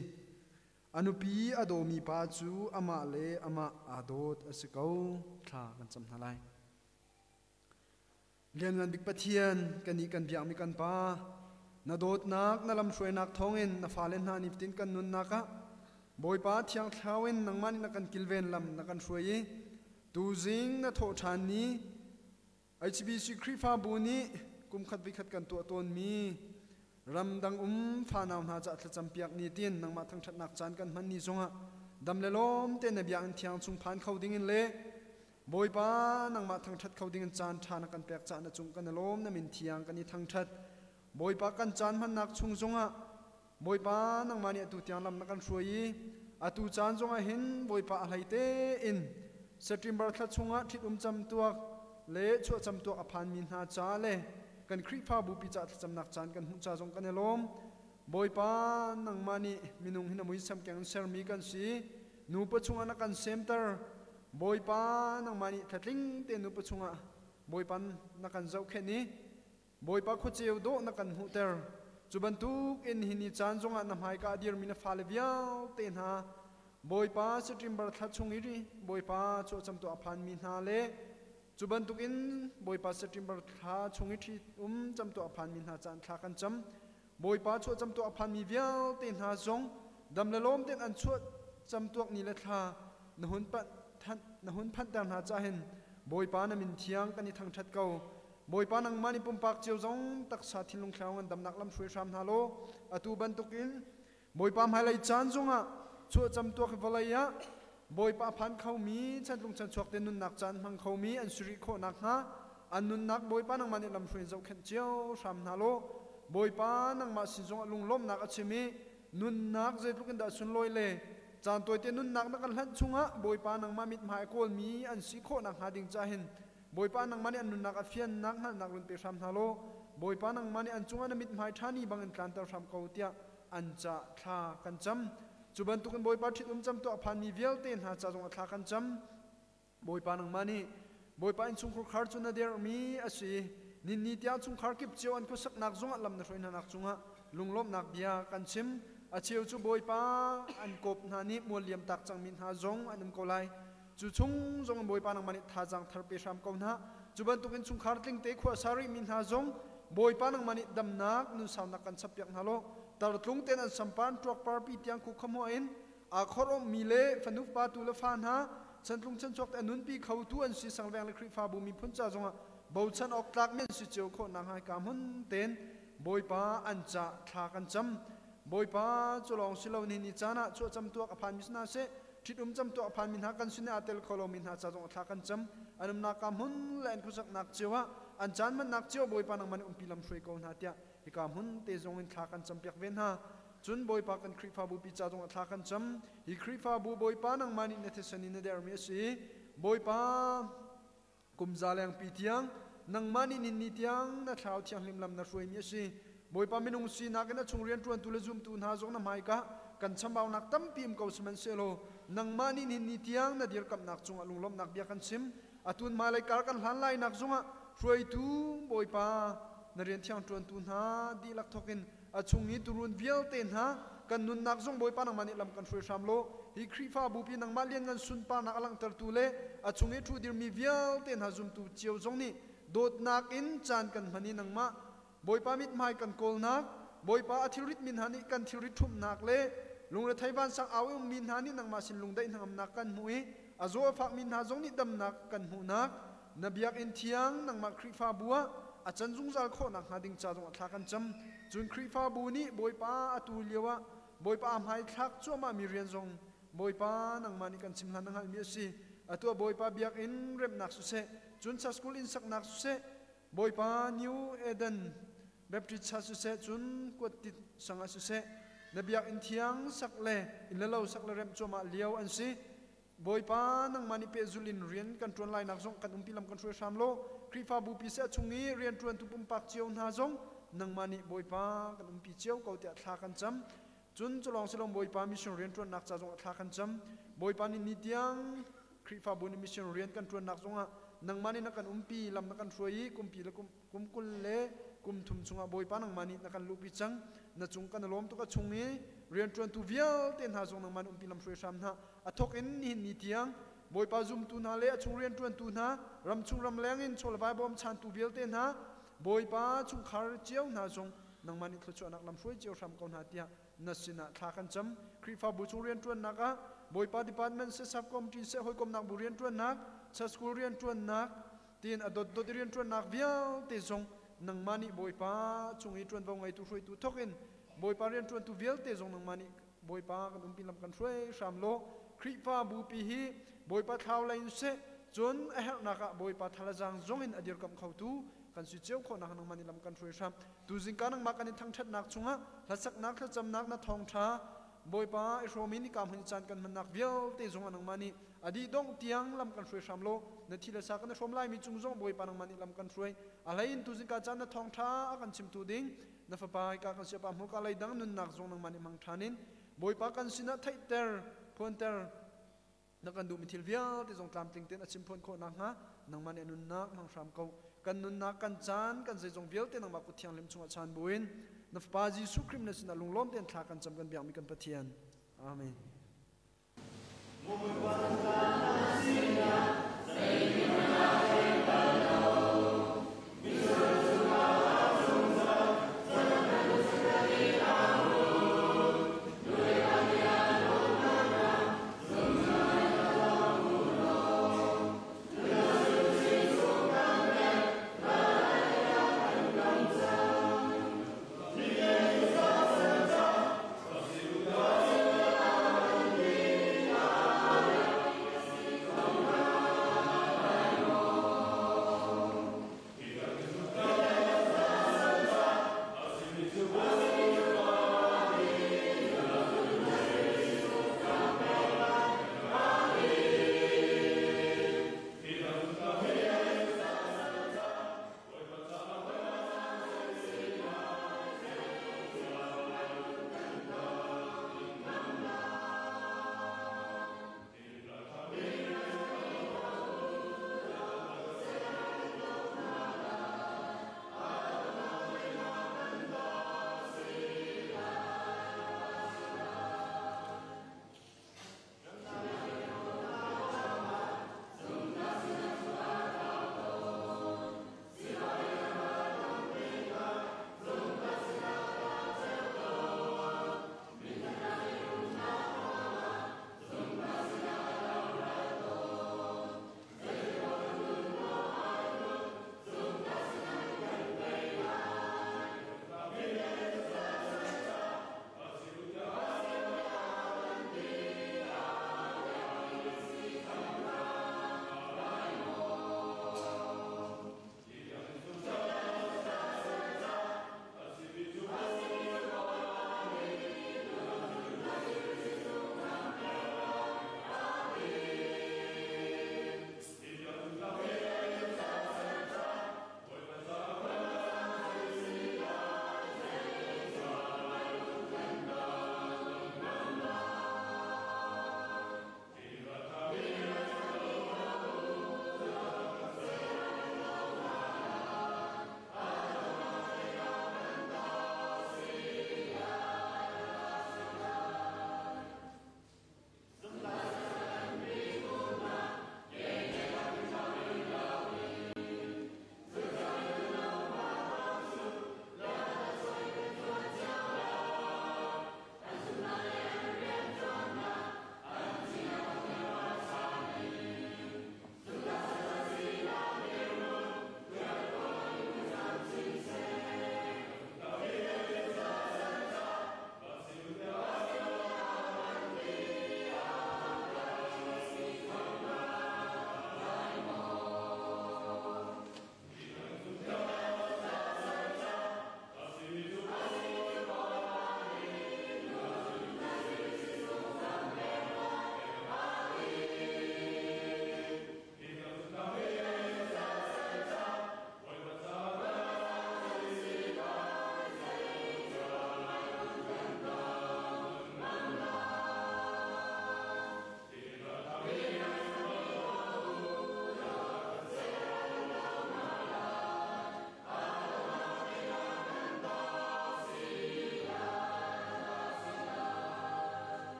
A nupi a dawmi pa cu amah le amah aa dawt a si ko. Thla kan cam hna lai. Lianngan bik Pathian, kannih kan biakmi kan Pa, na dawtnak, na lamhruainak thawngin na fale hna nifatin kan nunnak ah Bawipa Thiang Thlarau in nangmah nih na kan kilven lam na kan hruai i tuzing na thawh ṭhan ni HBC Khrihfabu nih kumkhat voikhat kan tuah tawnmi ramdang um fanau hna caah thlacam piak ni tin nangmah thangṭhatnak caan kan hman ni zongah dam le lawm te na biakinn thiang chung phan kho dingin le Bawipa nangmah thangṭhat kho dingin caan ṭha na kan pek caah na cung kan i lawm, na min thiang kan i thangṭhat. Bawipa kan caan hmannak chung zongah Bawipa nangmah nih atu tiang lam na kan hruai i atu caan zongah hin Bawipa a hlei tein September thla chungah ṭhitum camtuak le chuah camtuak a phanmi hna ca le kan Khrihfabu pi caah thlacamnak caan kan hmuh ca zong kan i lawm. Bawipa nangmah nih minung hi na muisam keng in sermi kan si. Nupa chungah na kan semter. Bawipa nangmah nih thlatling te nupa chungah Bawipa na kan zohkhenh i Bawipa khuaceu dawh na kan hmuhter. Cu bantuk in hi ni caan zongah na hmaika a dirmi na fale vialte hna Bawipa September thla chung i Bawipa chuahcam tuah a phanmi hna le cu bantuk in Bawipa September thla chung i ṭhi um camtuah a phanmi hna caan thla kan cam. Bawipa chuahcam tuah a phanmi vialte hna zong dam le lawm tein an chuah camtuak ni le thla na hun na hun phanhter hna cah hin Bawipa na min thiang kan i thangṭhat ko. Bawipa nangmah nih pumpak cio zong taksa thinlung thlarau ngan damnak lam hruai hram hna law atu bantukin Bawipa hmailei caan zongah chuahcam tuak vawlei ah Bawipa phan khomi chantlung chanchuak te nunnak caan hmang khomi an si rih khawh nakhnga an nunnak Bawipa nangmah nih lamhruai in zohkhenh cio hram hna law Bawipa nangmah sin zongah lunglawmhnak a chim i nunnak zeitluk in dah sunlawi le caan tawite nunnak na kan hlanh chungah Bawipa nangmah mithmai a kawlmi an si khawh nakhnga ding ca hin Bawipa nangmah nih an nunnak a fiannak hngalhnak run pe hram hna law Bawipa nangmah nih an cungah na mithmai ṭha ni bangin tlanter hram ko tiah an ca thla kan cam. Cu bantukin Bawipa ṭhitum cam tuah phanmi vialte hna ca zongah thla kan cam. Bawipa nangmah nih Bawipa innchungkhur khar cu na dermi a si. Ninni tiang chungkhar kip cio an khuasaknak zongah lam na hruai hnanak cungah lunglawmhnak bia kan chim. A cheu cu Bawipa an kawp hna nih mual liam tak cangmi hna zong an um ko lai. Cu chung zong Bawipa nangmah nih thazaang thar pe hram ko hna. Cu bantukin chungkhar tlingte khua sa rihmi hna zong Bawipa nangmah nih damnak nunsaunak kan chappiak hna law tartlung ten an sampan ṭuak parpi tiang khu khamua in aa khorommi le fanu pa tu le fa hna chantlung chanchuak te a nunpi khotu an si sangveng le Khrihfabu miphun ca zongah bochan awk tlak men si cio khawh nak hai ka hmun ten Bawipa an ca thla kan cam. Bawipa cu lawng si lo ni ni caan ah chuah cam tuak a phan mi sina seh ṭhitum cam tuah phan mi hna kan sin aa tel kho lomi hna ca zong thla kan cam. An umnak ka hmun le an khuasaknak cio ah an caan hmannak cio Bawipa nangmah nih umpi lam hruai ko hna tiah hika hmun te zong in thla kan cam piak ve hna. Cun Bawipa kan Khrihfabu pi ca zong ah thla kan cam. Hi Khrihfabu Bawipa nangmah nih na thisen in na dermi a si. Bawipa kum za lengpi tiang nangmah nih ninni tiang na thlarau thianghlim lam na hruaimi a si. Bawipa minung sinak in a chung rianṭuantu le zumtu hna zong na hmaika kan chambaunak tampi um ko sihmanhsehlaw nangmah nih ninni tiang na dirkamhnak cungah lunglawmhnak bia kan chim. Atun hmailei kar kan hlan lainak zongah hruaitu Bawipa na rian thiang ṭuantu hna dihlak thawkin a chung i turun vialte hna kan nunnak zong Bawipa nangmah nih lam kan hruai hram law hi Khrihfabu pi nangmah lianngan sunparnak a langhtertu le a chung i ṭhu dirmi vialte hna zumtu cio zong nih dawtnak in caan kan hman i nangmah Bawipa mithmai kan kawlnak, Bawipa a thilrit mi hna nih kan thilrit ṭhumhnak le lungrethei vansang au i ummi hna nih nangmah sin lungdaih hnangamnak kan hmuh i a zaw a fakmi hna zong nih damnak kan hmuhnak na biakinn thiang nangmah Khrihfabu ah a can zungzal khawh nakhnga ding ca zongah thla kan cam. Cun Khrihfabu nih Bawipa atu lio ah Bawipa a hmaithlak cuahmah mi rian zong Bawipa nangmah nih kan chim hlan na hngalhmi a si. Atu ah Bawipa biakinn remhnak siseh, cun school inn saknak siseh, Bawipa New Eden Baptist Church siseh, cun kuattit sangah siseh, na biakinn thiang sak le inn le lo sak le remh cuahmah lio an si. Bawipa nangmah nih pehzulh in rian kan ṭuan lainak zong kan umpi lam kan hruai hram law Khrihfabu pi seh chung i rianṭuantu pumpak cio hna zong nangmah nih Bawipa kan umpi cio ko tiah thla kan cam. Cun culawng silong Bawipa mission rianṭuannak ca zongah thla kan cam. Bawipa nih ni tiang Khrihfabu nih mission rian kan ṭuannak zongah nangmah nih na kan umpi lam na kan hruai i kumpi le kum 20 le Kum thum chungah Bawipa nangmah nih na kan luhpi cang. Na cung kan i lawm tuk. A chung i rianṭuantu vialte hna zong nangmah nih umpi lam hruai hram hna. A thawk in nihin ni tiang Bawipa zumtu hna le a chung rianṭuantu hna, ramchung ramleng in chawlevai bawmchantu vialte hna, Bawipa chungkhar cio hna zong nangmah nih thluachuahnak lam hruai cio hram ko hna tiah na sinah thla kan cam. Khrihfabu chung rianṭuannak ah Bawipa department seh, subcommittee seh, hawikomnak bu rianṭuannak, church school rianṭuannak, tiin a dotdot i rianṭuannak vialte zong nangmah nih Bawipa cung i ṭuanvo ngeitu hruaitu thawk in Bawipa rianṭuantu vialte zong nangmah nih Bawipa kan umpi lam kan hruai hram law Khrihfabu pi hi Bawipa thlau lei in seh, cun a herhnak ah Bawipa thalazang zong in a dirkamh khotu kan si cio khawhnak nangmah nih lam kan hruai hram. Tuzing ka nangmah kan i thangṭhatnak chungah hlasaknak thlacamnak na thawngṭha Bawipa i hrawm in hika hmun i caan kan hmannak vialte zongah nangmah nih a dih dongh tiang lam kan hruai hram law na thi le sa kan i hrawm laimi cung zong Bawipa nangmah nih lam kan hruai. A hlei in tuzing ka caan na thawngṭha a kan chimtu ding na fapa hika kan siapa hmurka leidang nunnak zong nangmah nih hmang ṭhan in Bawipa kan sinah theihter phuanter na kan duhmi thil vialte zong tlamtling tein a chim phuan khawh nakhnga nangmah nih nunnak hmang hram ko. Kan nunnak, kan caan, kan zeizong vialte nangmah kut thianghlim chungah chaan buin na fapa Jesuh Khrih na sinah lunglawm tein thla kan cam, kan biakmi kan Pathian. Amen.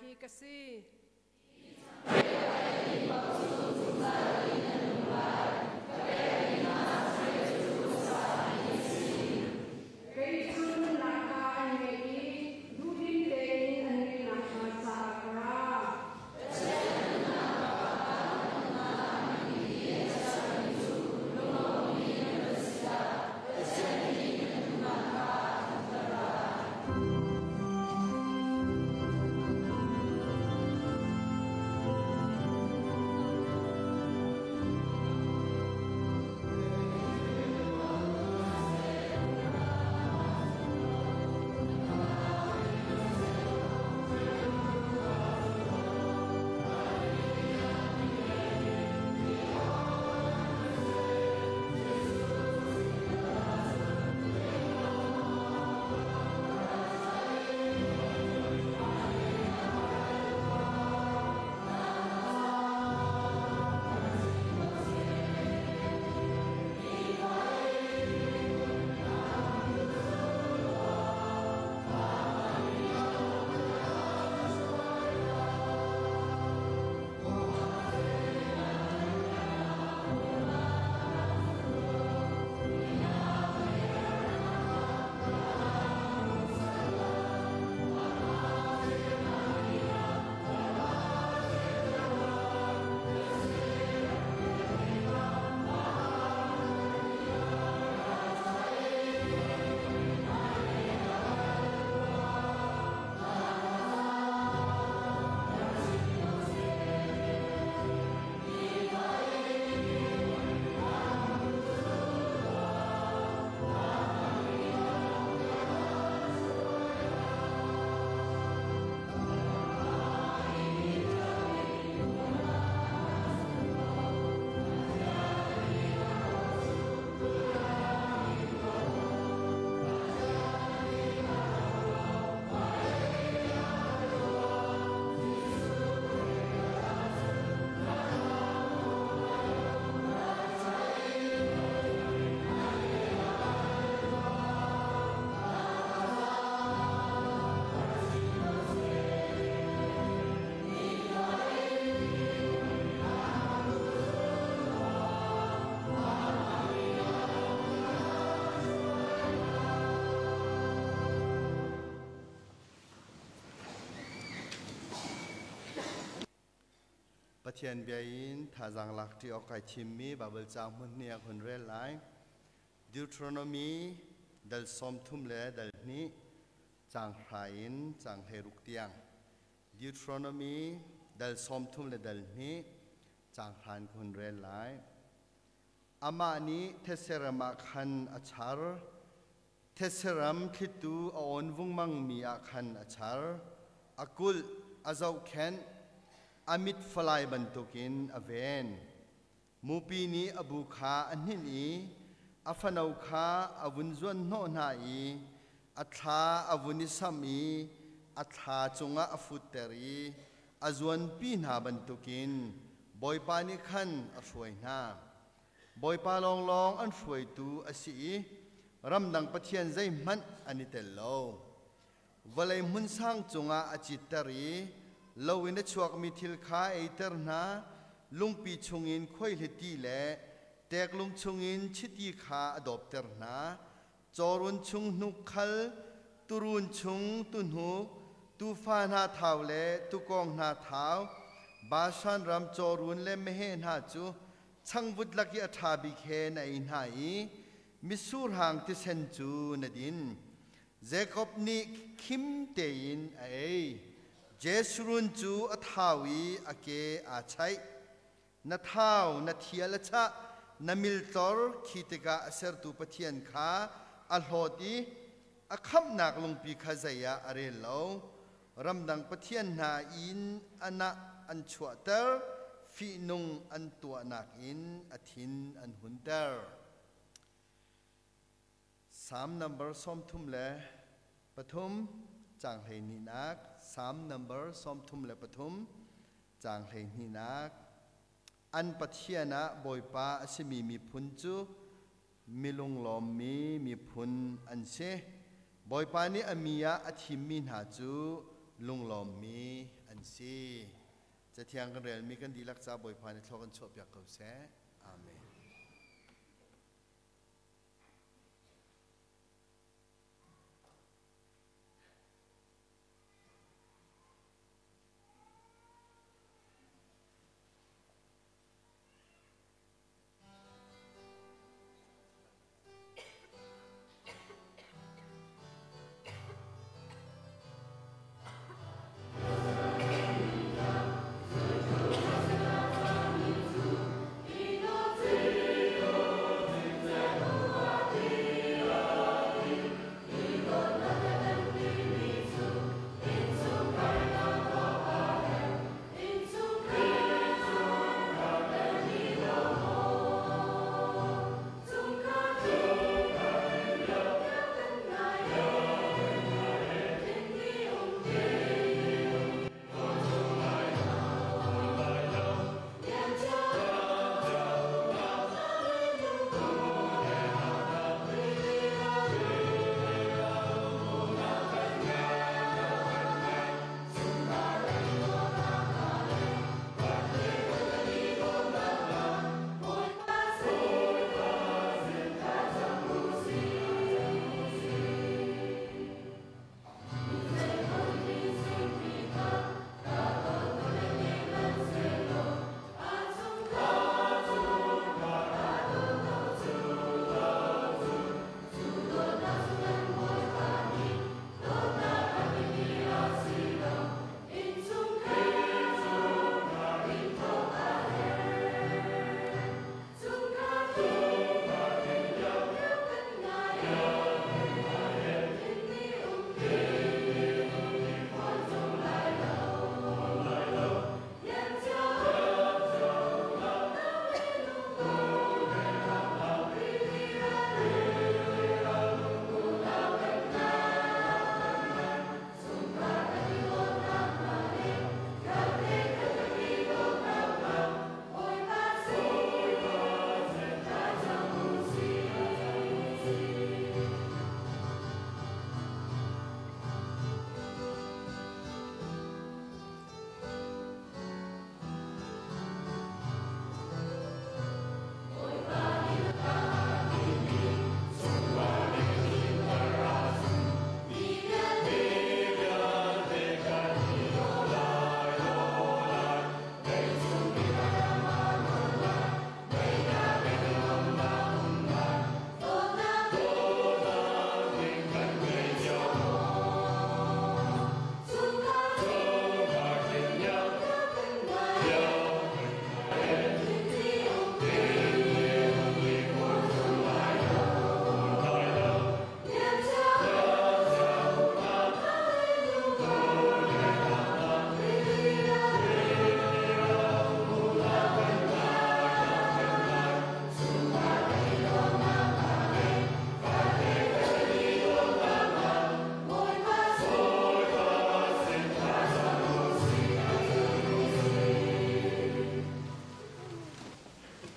hi ka si. Kei cu nunnak kha an ngeih i duhdim tein an ngeihnak hnga caah ka ra. Pathian bia in thazaang lak ṭi awk kai thimmi Baibal caang hmun hnih ah hun rel lai. Deuteronomy dal 30 le dal 2 caang 9 in caang 16 tiang. Deuteronomy dal 30 le dal 2 caang 9 in ka hun rel lai. Amah nih thetse ram ah khan a char. Thetse ram thlitu a awn vungmangmi ah khan a char. A kulh, a zohkhenh, a mit falai bantukin a ven. Mupi nih a bu kha a hninh i a fano kha a vun zuanhnawh hna i a thla a vun i samh i a thla cungah a futter i a zuanpi hna bantukin Bawipa nih khan a hruai hna. Bawipa lawnglawng an hruaitu a si i ramdang pathian zeihmanh an i tel lo. Vawlei hmun sang cungah a citter i lo in a chuakmi thil kha a eiter hna. Lungpi chungin khuaihliti le ṭeklung chungin chiti kha a dawpter hna. Cawrun chung hnuk khal, tuurun chung tuhnuk, tuufa hna thau le tuukawng hna thau, Bashan ram cawrun le meheh hna cu changvut lak i a ṭha bik he na ei hna i mitsur hang thisen cu na din. Jakob nih khim tein a ei. Jeshurun cu a thau i a ke aa chaih. Na thau, na thial a chah, na miltlor khi tikah a sertu Pathian kha a hlawt i a khamhnak lungpi kha zei ah a rel lo. Ramdang pathian hna inn a nah an chuahter, fihnung an tuahnak in a thin an hunter. Psalm number 33 caang 12nak. Psalm number 33 caang 12nak. An Pathian ah Bawipa a simi miphun cu milunglawmmi miphun an si. Bawipa nih a mi ah a thimmi hna cu lunglawmmi an si. Cathiang kan relmi kan dihlak ca Bawipa nih thlua kan chuahpiak ko seh. Amen.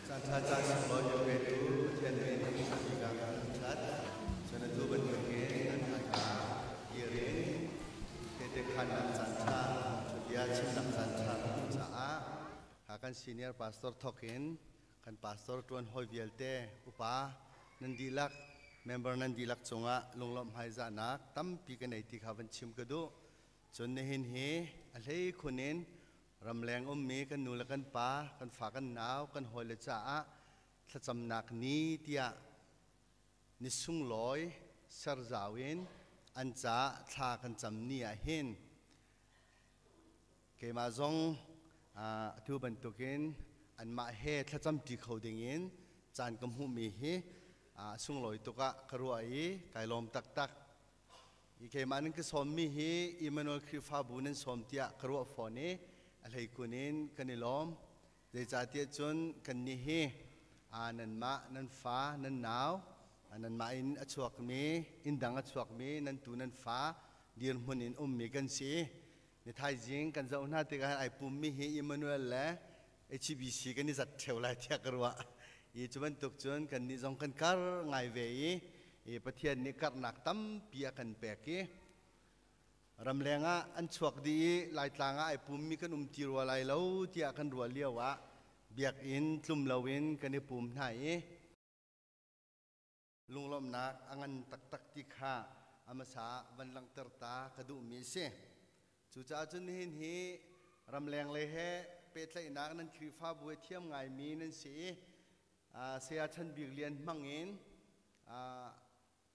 Caan ṭha caan sunglawi kan petu Pathian min bik ah kan thangṭhat. Cun atu bantukin an hmaika dir in tehte khaannak caan ṭha, bia chimnak caan ṭha kan hmuh caah kan senior pastor thawk in kan pastor ṭuan hawi vialte upa nan dihlak member nan dihlak cungah lunglawmh hmaizahnak tampi ka nei ti kha van chim ka duh. Cun nihin hi a hleikhun in ramleng ummi kan nu le kan pa, kan fa kan nau, kan hawile caah thlacamnak ni tiah ni sunglawi serzau in an caah thla kan cam ni ah hin keimah zong atu bantukin anmah he thlacamṭi kho dingin caan ka hmuhmi hi sunglawi tuk ah ka ruah i kai lawm taktak. Hi keimah nan ka sawmmi hi Emmanuel Khrihfabu nan sawm tiah ka ruah fawn i a hleikun in kan i lawm. Zeicahtiah cun kannih hi nanmah, nan fa, nan nau, nanmah in a chuakmi, inn dang a chuakmi, nan tu nan fa dirhmun in ummi kan si. Ni thaizing kan zoh hna tikah ai pummi hi Emmanuel le HBC kan i zat ṭheo lai tiah ka ruah. I cu bantuk cun kannih zong kan kar ngai ve i Pathian nih karhnak tampi a kan pek i Ramleng ah an chuak dih i Laitlang ah ai pummi kan um ti rua lai lo tiah kan ruah lio ah biakinn tlum loin kan i pum hna i lunglawmhnak a ngan taktak ti kha a hmasa ah van langhter ta ka duhmi a si. Cucaah cun nihin hi ramleng lei he pehtlaihnak nan Khrihfabu he thiam ngaimi nan si i Saya Chan Bik Lian hmang in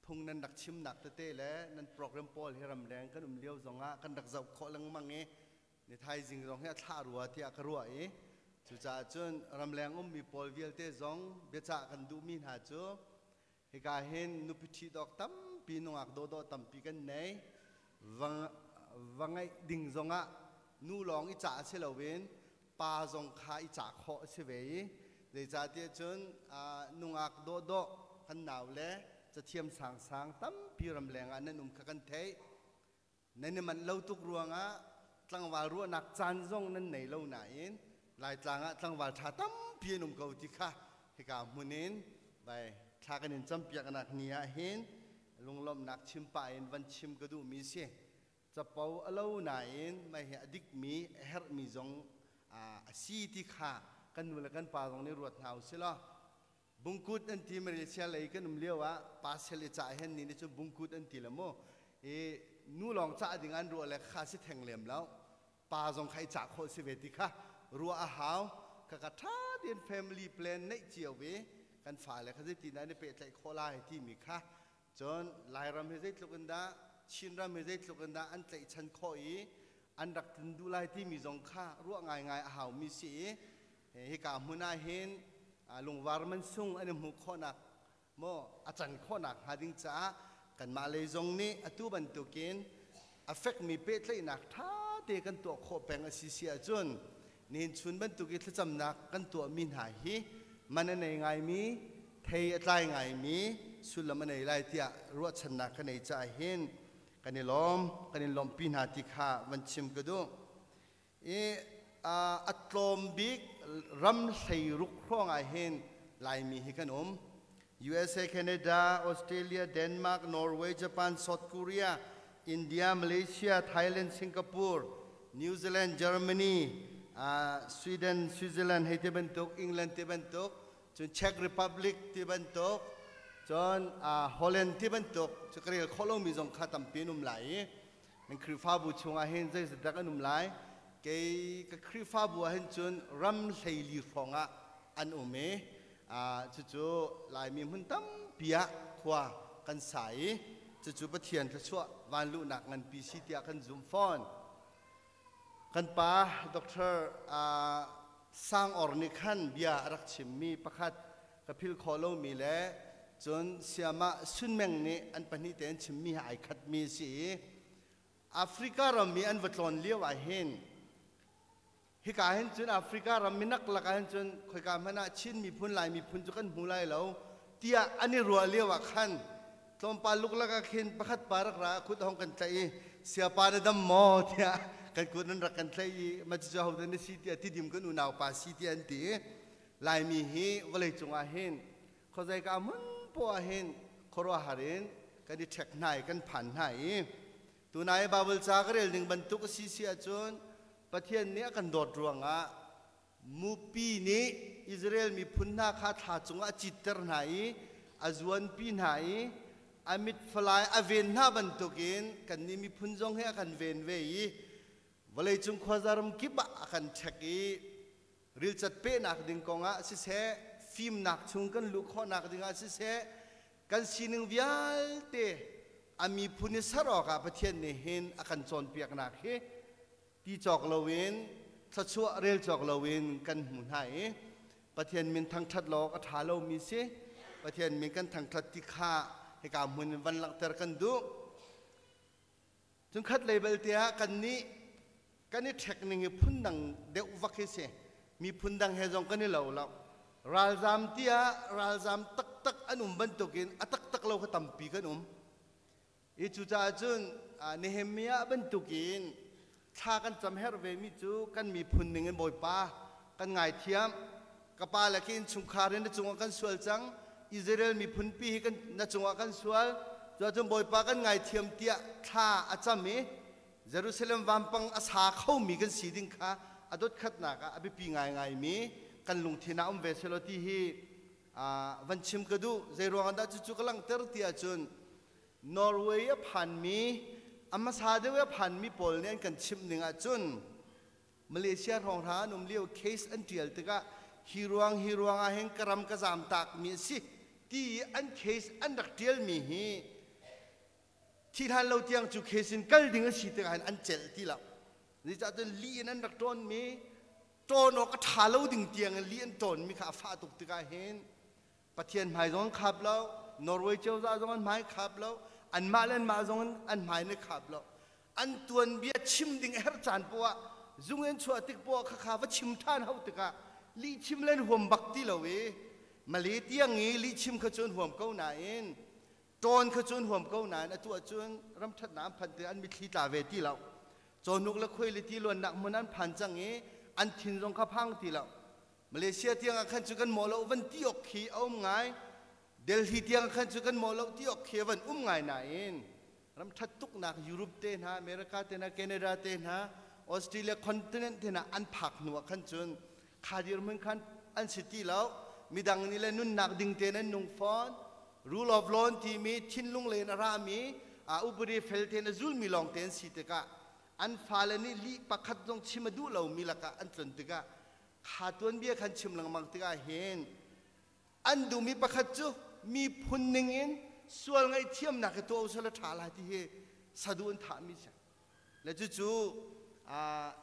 phung nan rak chimnak tete le nan program pawl hi ramleng kan um lio zongah kan rak zoh khawh lengmang i ni thaizing zong hi a thlah rua tiah ka ruah i cucaah cun ramleng ummi pawl vialte zong biacah kan duhmi hna cu hika hin nupi ṭhit awk tampi nungak dawhdawh tampi kan nei va ngeih ding zongah nu lawng i cah si loin pa zong kha i cah khawh a si ve i zeicahtiah cun nungak dawhdawh kan nau le cathiam sangsang tampi ramleng ah nan um kha kan theih. Nan i manh lo tuk ruangah tlangval ruahnak caan zong nan nei lo nain Laitlang ah tlangval ṭha tampi an um ko ti kha hika hmun in vai thla kan in campiaknak ni ah hin lunglawmhnak chim pah in van chim ka duhmi si. Capo a lo nain mei hi a dikmi a herhmi zong a si ti kha kan nu le kan pa zong nih ruat hna u sih law Bungkut an ti Malaysia lei kan um lio ah pasel i cah hen ni nih cun bungkut an ti le mu i nu lawng cah ding an ruah le kha si theng lem lo pa zong kha i cah khawh si ve ti kha ruah a hau ka ka tha tein family plan neih cio ve kan fale kha zeitin dah an i pehtlaih khawh lai timi kha cun Lairam hi zeitluk in dah Chinram hi zeitluk in dah an tlaihchan khawh i an rak tlun duh lai timi zong kha ruah ngaingai a haumi si i hika hmun ah hin lungvar mansung an i hmuh khawhnak maw a can khawhnak hnga ding caah kanmah lei zong nih atu bantukin a fekmi pehtlaihnak ṭha te kan tuah khawh peng a si si ahcun nihin chun bantuk i thlacamnak kan tuahmi hna hi man a nei ngaimi thei a tlai ngaimi sullam a nei lai tiah ruahchannak ka nei caah hin kan i lawm kan in lawmhpi hna ti kha van chim ka duh. I a tlawm bik ram 16 hrawng ah hin Laimi hi kan um. USA, Canada, Australia, Denmark, Norway, Japan, South Korea, India, Malaysia, Thailand, Singapore, New Zealand, Germany, Sweden, Switzerland hei ti bantuk, England ti bantuk, cun Czech Republic ti bantuk, cun Holland ti bantuk, cu ka rel khawh lomi zong kha tampi an um lai i Nan Khrihfabu chungah hin zeizat dah kan um lai? Kei ka Khrihfabu ah hin cun ram 14 hrawng ah an um i cucu Laimi hmun tampi ah khua kan sa i cucu Pathian thluachuah vanluhnak nganpi si tiah kan zumh fawn. Kan pa Dr. Sang Or nih khan bia a rak chimmi pakhat ka philh khawh lomi le cun Siamah Sun Meng nih an pahnih te an chimmi he ai khatmi a si i Africa ram i an va tlawn lio ah hin hika hin cun Africa ram minak lakah hin cun khoika hmanh ah Chin miphun Lai miphun cu kan hmu lai lo tiah an i ruah lio ah khan tlawmpal luklak ah khin pakhat pa rak ra kut hong kan tlaih i siapa na dam maw tiah kan kut nan rak kan tlaih i ma cucu hodah na si tiah tidim kan unau pa si tiah an ti i Laimi hi vawleicung ah hin khuazeika hmun poah ah hin khuaruahhar in kan i ṭhek hna i kan phan hna i tunai Baibal ca ka rel ning bantuk a si si ahcun Pathian nih a kan dawt ruangah mupi nih Israel miphun hna kha thla cungah a citter hna i a zuanpi hna i a mit falai a ven hna bantukin kannih miphun zong hi a kan ven ve i vawleicung khuaza ram kip ah a kan ṭhek i rilcat pehnak ding kongah siseh fimnak chung kan luh khawhnak dingah siseh kan sining vialte a miphun i ser awkah Pathian nih hin a kan cawnpiaknak hi ti cawk loin thluachuah rel cawk loin kan hmu hna i Pathian min thangṭhat lo awk a ṭha lomi si. Pathian min kan thangṭhat ti kha hika hmun in van langhter kan duh. Cun khat lei belte ah kannih kan i ṭhek ning hi phundang deuh vak hi si. Miphun dang he zong kan i lo lo. Ralzam tiah ralzam taktak an um bantukin a taktak lo kha tampi kan um. I cucaah cun Nehemiah bantukin thla kan cam herh vemi cu kan miphun ning in Bawipa kan ngaithiam. Ka pa le ka innchungkhar in na cungah kan sual cang. Israel miphun pi hi kan, na cungah kan sual. Cuahcun Bawipa kan ngaithiam tiah thla a cam i. Jerusalem vampang a sa khomi kan si ding kha a dotkhatnak ah a biapi ngaingaimi kan lungthin ah um ve selaw ti hi van chim ka duh. Zeiruang ah dah cucu ka langhter ti ahcun Norway a phanmi a hmasa deuh a phanmi pawl nih an kan chimh ning ahcun Malaysia hrawnghrang an um lio case an ṭial tikah hi ruang hi ruang ah hin ka ram ka zaam takmi a si ti i an case an rak ṭialmi hi thi hlan lo tiang cu case in kal ding a si tikah hin an celh ti lo. Zeicahtiah lih in an rak ṭawnmi ṭawn awk a ṭha lo ding tiang in lih an ṭawnmi kha a fah tuk tikah hin Pathian hmai zong an khap lo, Norway cozah zong an hmai khap lo, anmah le anmah zong an hmai an i khap lo. An tuanbia chim ding a herh caan poah zung in chuah tik poah khakha va chim ṭhan hau tikah lihchim le an huam bak ti lo i Malay tiang i lihchim kha cu an huam ko nain ṭawn kha cu an huam ko nain atu ahcun ram ṭhatnak an phanh tikah an mitthli tla ve ti lo. Cawhnuk le khuai le ti luannak hmun an phan cang i an thin zong kha phang ti lo. Malaysia tiang ah khan cu kan mawh lo van ti awk khi a um ngai. Delhi tiang ah khan cu kan mawh lo ti awk khi a van um ngai nain ram ṭhat tuknak Europe te hna, America te hna, Canada te hna, Australia continent te hna an phak hnu ah khan cun kha dirhmun khan an si ti lo. Midang nih le nunnak ding tein an nung fawn. Rule of law timi thinlung len a rami upadi fel tein a zulmi lawng te an si tikah an fale nih lih pakhat zong chim a duh lomi lakah an tlun tikah kha tuanbia khan chim lengmang tikah hin an duhmi pakhat cu miphun ning in sual ngaihthiamnak hi tuah usih law ṭha lai ti hi saduh an thahmi si. Le cucu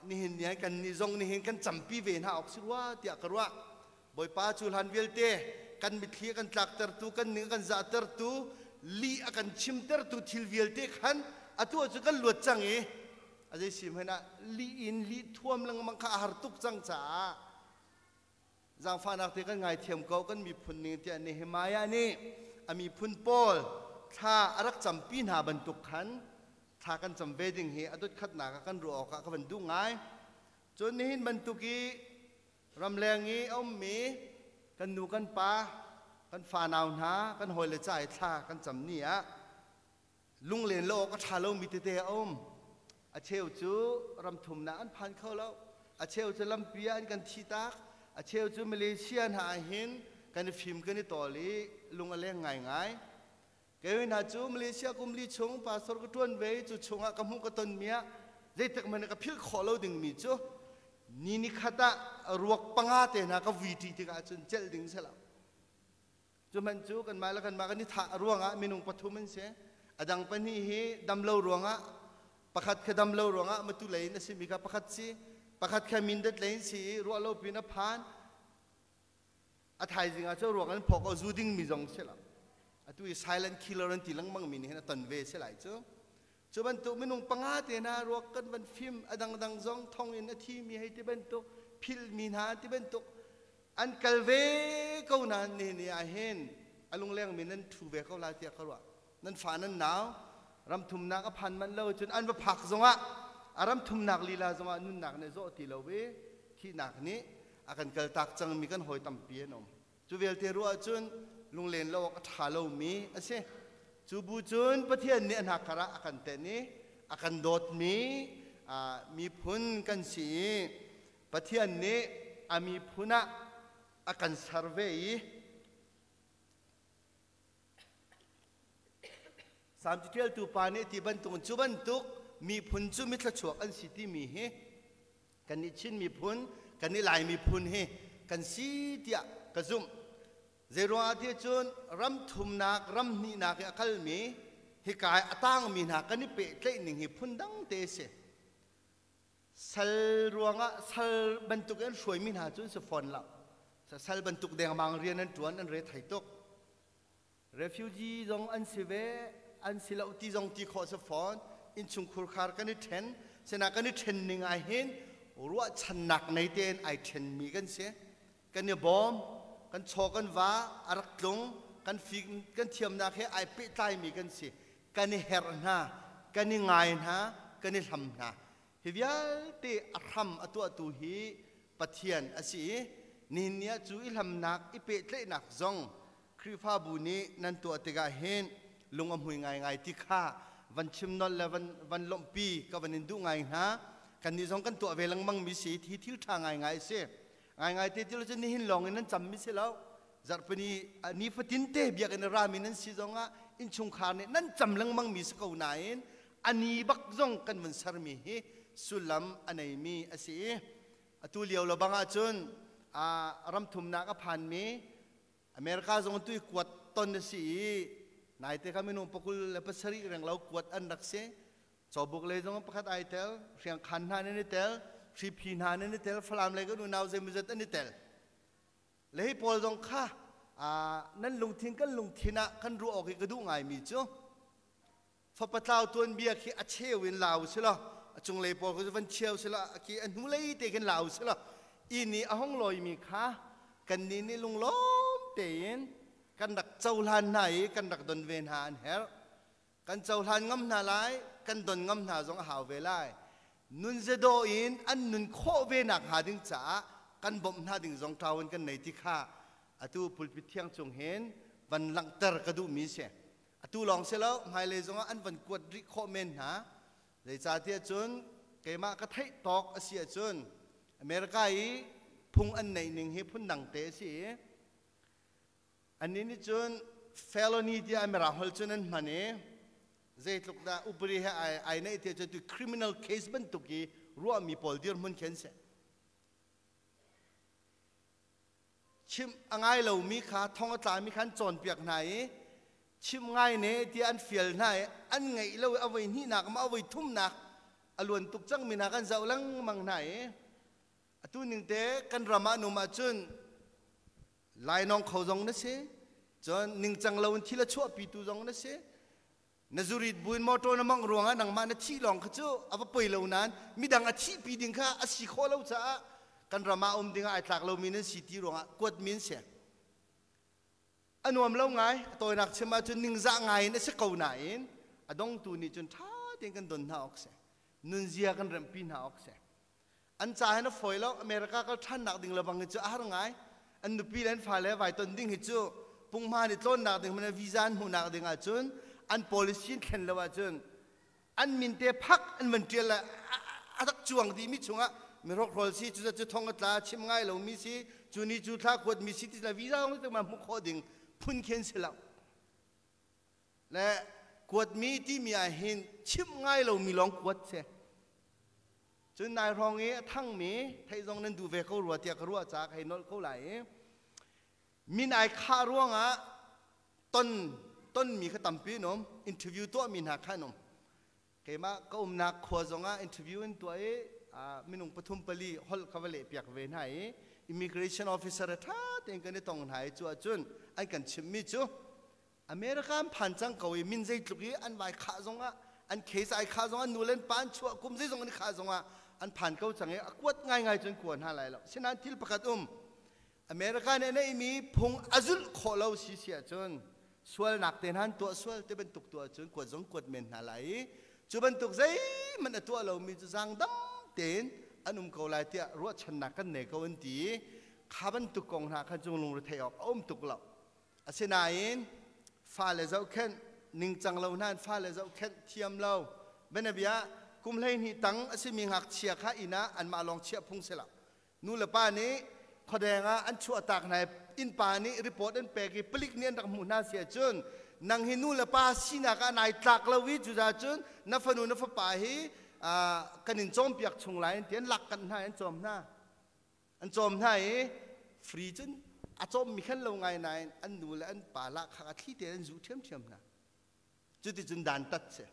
nihin ni kan nih zong nihin kan campi ve hna awk si rua tiah ka ruah. Bawipa cu hlan vialte kan mitthli a kan tlaktertu, kan ning a kan zahtertu, lih a kan chimtertu thil vialte khan atu ahcun kan luat cang i a zei si hmanh ah lih in lih thuam lengmang kha a har tuk cang caah zaangfahnak te kan ngaithiam ko kan miphun ning tiah Nehemiah nih a miphun pawl thla a rak campi hna bantuk khan thla kan cam ve ding hi a dotkhatnak ah kan ruah awkah ka van duh ngai. Cun nihin bantuk i ramleng i a ummi kan nu kan pa kan fanau hna kan hawile ca i thla kan cam ni ah lunglen lo awk a ṭha lomi tete a um. A cheu cu ramthumnak an phan kho lo. A cheu cu lampi ah an kan thihtak. A cheu cu Malaysia hna ah hin kan i fim kan i tawl i lung a leng ngaingai. Kei hna cu Malaysia kum li chung pastor ka ṭuan ve i cu chungah ka hmuh ka tonmi ah zeitik hmanh ka philh khawh lo dingmi cu ni nikhat ah ruak panga te hna ka vui ṭi tikah cun celh ding si lo. Cu hmanh cu kanmah le kanmah kan i thah ruangah minung pathum an si. A dang pahnih hi damlo ruangah pakhat kha damlo ruangah matu lei in a simi kha pakhat si, pakhat kha mindat lei in si i ruah lo pin a phan. A thaizing ah cu ruak an phawk o zu dingmi zong si lo. Atu i silent killer an ti lengmang mi nih hin a ton ve si lai cu. Cu bantuk minung panga te hna ruak kan van fim a dangdang zong thong in a thimi hei ti bantuk philmi hna ti bantuk an kal ve ko nain nihin ni ah hin a lunglengmi nan ṭhu ve ko lai tiah ka ruah. Nan fa nan nau ramthumnak a phan manh lo cun an va phak zongah a ramthumnak lila zongah nunnak nih zawh ti lo i thihnak nih a kan kaltak cangmi kan hawi tampi an um. Cu vialte ruah ahcun lunglen lo awk a ṭha lomi a si. Cu bu cun Pathian nih a hnakkar ah a kan tenh i a kan dawtmi miphun kan si i Pathian nih a miphun ah a kan ser ve i Salm caṭialtu pa nih ti bantukin cu bantuk miphun cu mithluachuak an si timi hi kannih Chin miphun, kannih Lai miphun hi kan si tiah ka zumh. Zeiruangah ti cun ram thumnak, ram hnihnak i a kalmi hika i a tangmi hna kan i pehtlaih ning hi phundang te a si. Sal ruangah sal bantuk in hruaimi hna cu an si fawn lo. Sal bantuk dengmang rian an ṭuan, an re thei tuk. Refugee zong an si ve, an si lo ti zong ti khawh si fawn. Innchungkhur khar kan i ṭhen. Sina kan i ṭhen ning ah hin ruahchannak nei tein ai ṭhenmi kan si. Kan i bawm, kan chaw kan va a rak tlung, kan fi kan thiamnak he ai pehtlaimi kan si. Kan i herh hna, kan i ngai hna, kan i hlam hna. Hi vialte a hram a tuahtu hi Pathian a si i nihin ni ah cu i hlamnak, i pehtlaihnak zong Khrihfabu nih nan tuah tikah hin lung a hmui ngaingai ti kha van chim nolh le van van lawmhpi ka van in duh ngai hna. Kannih zong kan tuah ve lengmang mi si hi thil ṭha ngaingai a si. Ngaingai te ti lo cun nihin lawng in nan cam mi si lo. Zarhpini nifatin te biakinn a rami nan si zongah innchungkhar nih nan cam lengmang mi si ko nain a ni bak zong kan vun sermi hi sullam a neimi a si i atu lio lo bang ahcun ramthumnak a phanmi America zong tu i kuat ton a si i naite kha minung pakul le pasarih renglo kuat an rak si. Cawbuk lei zong pakhat ai tel, Hriangkhan hna nan i tel, Hriphi hna nan i tel, Falam lei kan unau zeimawzat an i tel. Le hi pawl zong kha nan lungthin kan lungthin ah kan ruah awk i ka duh ngaimi cu fapa tlau tuanbia khi a cheu in lau si law a cunglei pawl cu van cheu si law khi a hnulei te khin lau si law i nih a hong lawimi kha kannih nih lunglawm tein kan rak cohlan hna i kan rak don ve hna an herh. Kan cohlan ngam hna lai, kan don ngam hna zong a hau ve lai. Nun zedaw in an nun khawh ve nak hnga ding caah kan bawmh hna ding zong ṭawan kan nei ti kha atu pulpit thiang cung hin van langhter ka duhmi si. Atu lawng si lo, hmailei zongah an van kuat rih khawh men hna. Zeicahtiah cun keimah ka theih tawk a si ahcun America i phung an neih ning hi phundang te a si i Annih nih cun felony tiah Mirang holh cun an hman i zeitluk dah upadi he ai, ai neih tiah cun tu criminal case bantuk i ruahmi pawl dirhmun khi an si. Chimh a ngai lomi kha thong a tlami kha an cawnpiak hna i chimh ngai ne tiah an fial hna i an ngeih lo i a voi hnihnak ma a voi thumnak a luan tuk cangmi hna kan zoh lengmang hna i atu ning te kan ram ah num ahcun Lainawng kho zong na si, cun ningcang lo in thil a chuahpitu zong na si. Na zurit buin motor na mangh ruangah nangmah na thih lawng kha cu a va poi lo nain midang a thihpi ding kha a si khawh lo caah kan ram ah um dingah ai tlak lomi nan si ti ruangah kuatmi an si. A nuam lo ngai, a tawinak chim ahcun ningzah ngai in a si ko nain a dongtu nih cun ṭha tein kan don hna awk si. Nunzia kan remhpi hna awk si. An ca hin a fawi lo. America kal ṭhannak ding lebang hi cu a har ngai. An nupi le an fale vai ton ding hi cu punghman i tlawnnak ding hmanh visa an hmuhnak ding ahcun an policy in thlen lo ahcun an min te phak an van ṭial le a rak cuang dihmi chungah mihrokhrol si cu cu thong a tla chim ngai lomi si cu ni cu thla kuat mi si ti la visa zong te ma hmuh khawh ding phun khin si lo. Le kuatmi timi ah hin chimh ngai lomi lawng kuat si. Cun nai hrawng i a thangmi theih zong nan duh ve ko rua tiah ka ruah caah ka hei nolh ko lai i min ai khah ruangah ton tonmi kha tampi an um. Interview tuahmi hna kha an um. Keimah ka umnak khua zongah interview in tuah i minung pathum pali holh ka va lehpiak ve hna i immigration officer he ṭha tein kan i tong hna i cu ahcun an kan chimhmi cu America an phan cang ko i min zeitluk i an vai khah zongah an case ai khah zongah nu le an pa an chuah kum zeizong an i khah zongah an phan ko cang i a kuat ngaingai cun kua hna lai lo. Sinain thil pakhat um. America nih a neihmi phung a zulh khawh lo si si ahcun sualnak te hna an tuah sual te bantuk tuah ahcun kuat zong kuat men hna lai i cu bantuk zeihmanh a tuah lomi cu zaangdam tein an um ko lai tiah ruahchannak kan nei ko an ti i kha bantuk kong hna khan cung lungretheih awk a um tuk lo. Asinain fale zohkhenh ningcang lo hna in fale zohkhenh thiam lo. Bianabia kum 12 tang a simi ngakchia kha inn ah anmah lawng chiah phung si lo. Nu le pa nih khuadeng ah an chuahtak hna i innpa nih report an pek i palik nih an rak hmuh hna si ahcun nang hi nu le pa sinak ah nai tlak lo i cucaah cun na fanu na fapa hi kan in cawmpiak chung lai an ti an lak kanh hna an cawm hna. An cawm hna i free cun a cawmmi khan lo ngai nain an nu le an pa lahkhah a thli tein an zuh ṭhiamṭhiam hna. Cuticun dantat si.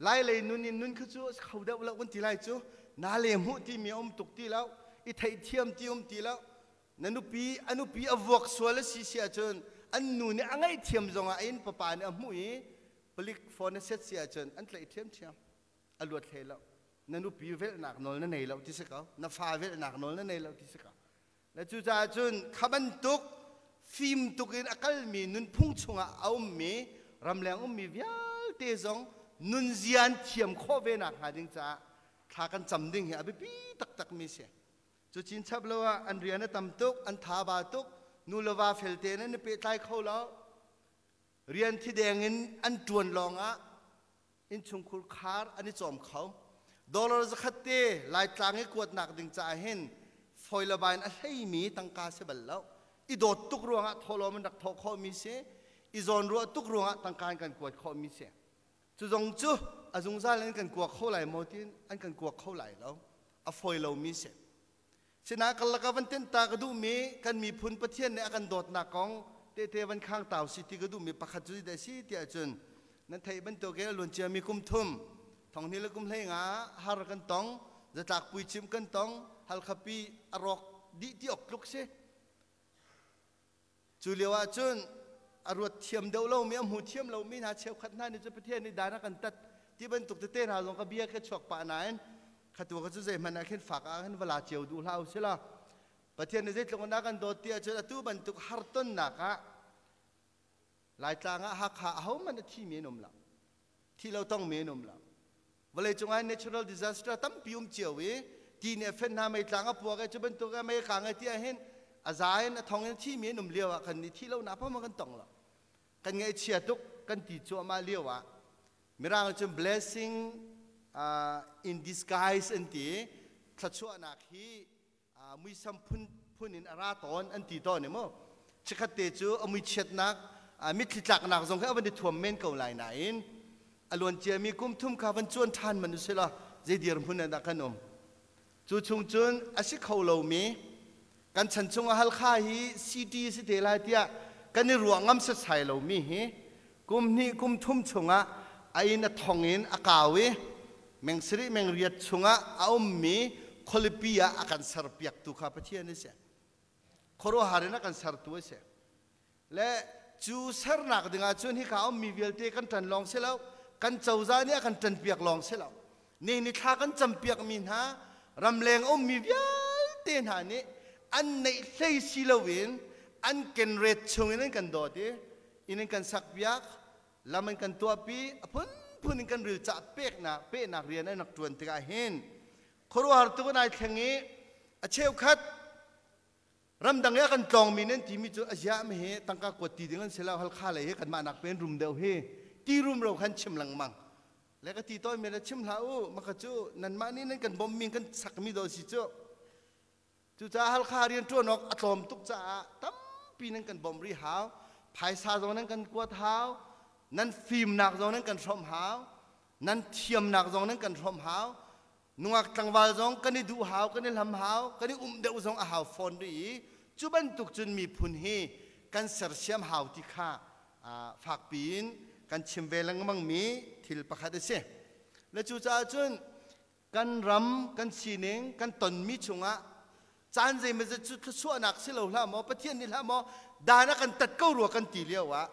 Lai lei nun in nun kha cu a kho deuh lo kan ti lai cu. Na le hmuh timi a um tuk ti lo. I theihthiam ti um ti lo. Na nupi a nupi a vuak sual a si si ahcun an nu nih a ngaihthiam zongah a inn papa nih a hmuh i palik phone a set si ahcun an tlaih ṭhiamṭhiam. A luat hlei lo. Na nupi velhnak nawl na nei lo ti si ko. Na fa velhnak nawl na nei lo ti si ko. Le cucaah cun kha bantuk fim tuk in a kalmi nunphung chungah a ummi ramleng ummi vialte zong nunzia an thiam khawh ve nak hnga ding caah thla kan cam ding hi a biapi taktak mi si. Cu chinchap lo ah an rian a tam tuk, an tha ba tuk, nu le va fel tein an i pehtlai kho lo. Rian thideng in an ṭuan lawngah Innchungkhur khar an i cawm kho. Dollar zakhat te Laitlang i kuatnak ding caah hin foi le bai in a hleimi tangka si bal lo. I dawt tuk ruangah thawhlawm an rak thawh khawhmi si. I zawnruah tuk ruangah tangka in kan kuat khawhmi si. Cu zong cu a zungzal in kan kua kho lai maw tiin an kan kua kho lai lo. A fawi lomi si. Sinain karlak ah van tenh ta ka duhmi kan miphun Pathian nih a kan dawtnak kong tehte van khang tau si ti ka duhmi pakhat cu zeidah a si tiah cun nan theih bantuk in a luan ciami kum thum thonghnih le kum hlei nga har kan tong, zatlak puicim kan tong, Halkhapi a rawk dih ti awk tluk si. Cu lio ah cun a ruat thiam deuh lomi, a hmu thiam lomi hna cheukhat hna nih cun Pathian nih dan a kan tat ti bantuk tete hna zong ka bia khi chuak pah nain khatu ka cu zeihmanh ah khin fak ah khin va la cio duh hlah usih law Pathian nih zeitluk in a kan dawt ti ahcun atu bantuk hartonnak ah Laitlang ah Hakha ahohmanh a thimi an um lo. Thi lo tongmi an um lo. Vawleicung ah natural disaster tampi um cio i ti nih a fenh hna, meitlang a puak i cu bantuk ah mei a kang i ti ah hin a za in a thong in thimi an um lio ah kan nih thi lo nak hmanh kan tong lo. Kan ngaihchia tuk kan ti cuahmah lio ah Mirang cun blessing in disguise an ti, thluachuahnak hi muisam phun phun in a ra tawn an ti tawn i mu. Chikkhat te cu a muichiatnak, mitthli tlaknak zong khi a van i thuam men ko lai nain a luan ciami kum thum kha van cuan ṭhan man usih law zei dirhmun ah dah kan um? Cu chung cun a si kho lomi kan chan chung ah Halkha hi city si te lai tiah kan i ruah ngam setsai lomi hi kum hnih kum thum chungah a inn a thong in a kau i meng sarih meng riat chungah a ummi khualipi ah a kan serpiaktu kha Pathian a si. Khuaruahhar in a kan sertu a si. Le cu sernak dingah cun hika ummi vialte kan ṭan lawng si lo, kan cozah nih a kan ṭanpiak lawng si lo. Ni ni thla kan campiakmi hna ramleng a ummi vialte hna nih an neih hlei si loin an kenret chungin an kan dawt i inn an kan sakpiak, lam an kan tuahpi, a phunphun in kan rilcah peknak pehnak rian an rak ṭuan tikah hin khuaruahhar tuk in ai thleng i a cheukhat ramdang i a kan tlawngmi nan timi cu a ziah mi hi tangka kuat ti ding an si lo, Halkha lei hi kanmah nak pen rum deuh hi ti rumro khan chim lengmang le ka ti tawn mi le chim hlah u, maka cu nanmah nih nan kan bawmh mi kan sakmi do si cu. Cucaah Halkha rian ṭuan awk a tlawm tuk caah tampi nan kan bawmh rih hau, phaisa zong nan kan kuat hau, nan fimnak zong nan kan hrawmh hau, nan thiamnak zong nan kan hrawmh hau, nungak tlangval zong kan i duh hau, kan i hlam hau, kan i umh deuh zong a hau fawn rih i cu bantuk cun miphun hi kan sersiam hau ti kha fakpi in kan chim ve lengmang mi thil pakhat a si. Le cucaah cun kan ram kan sining kan tonmi chungah caan zeimazat cu thluachuahnak si lo hlah maw, Pathian nih hlah maw dan a kan tat ko rua kan ti lio ah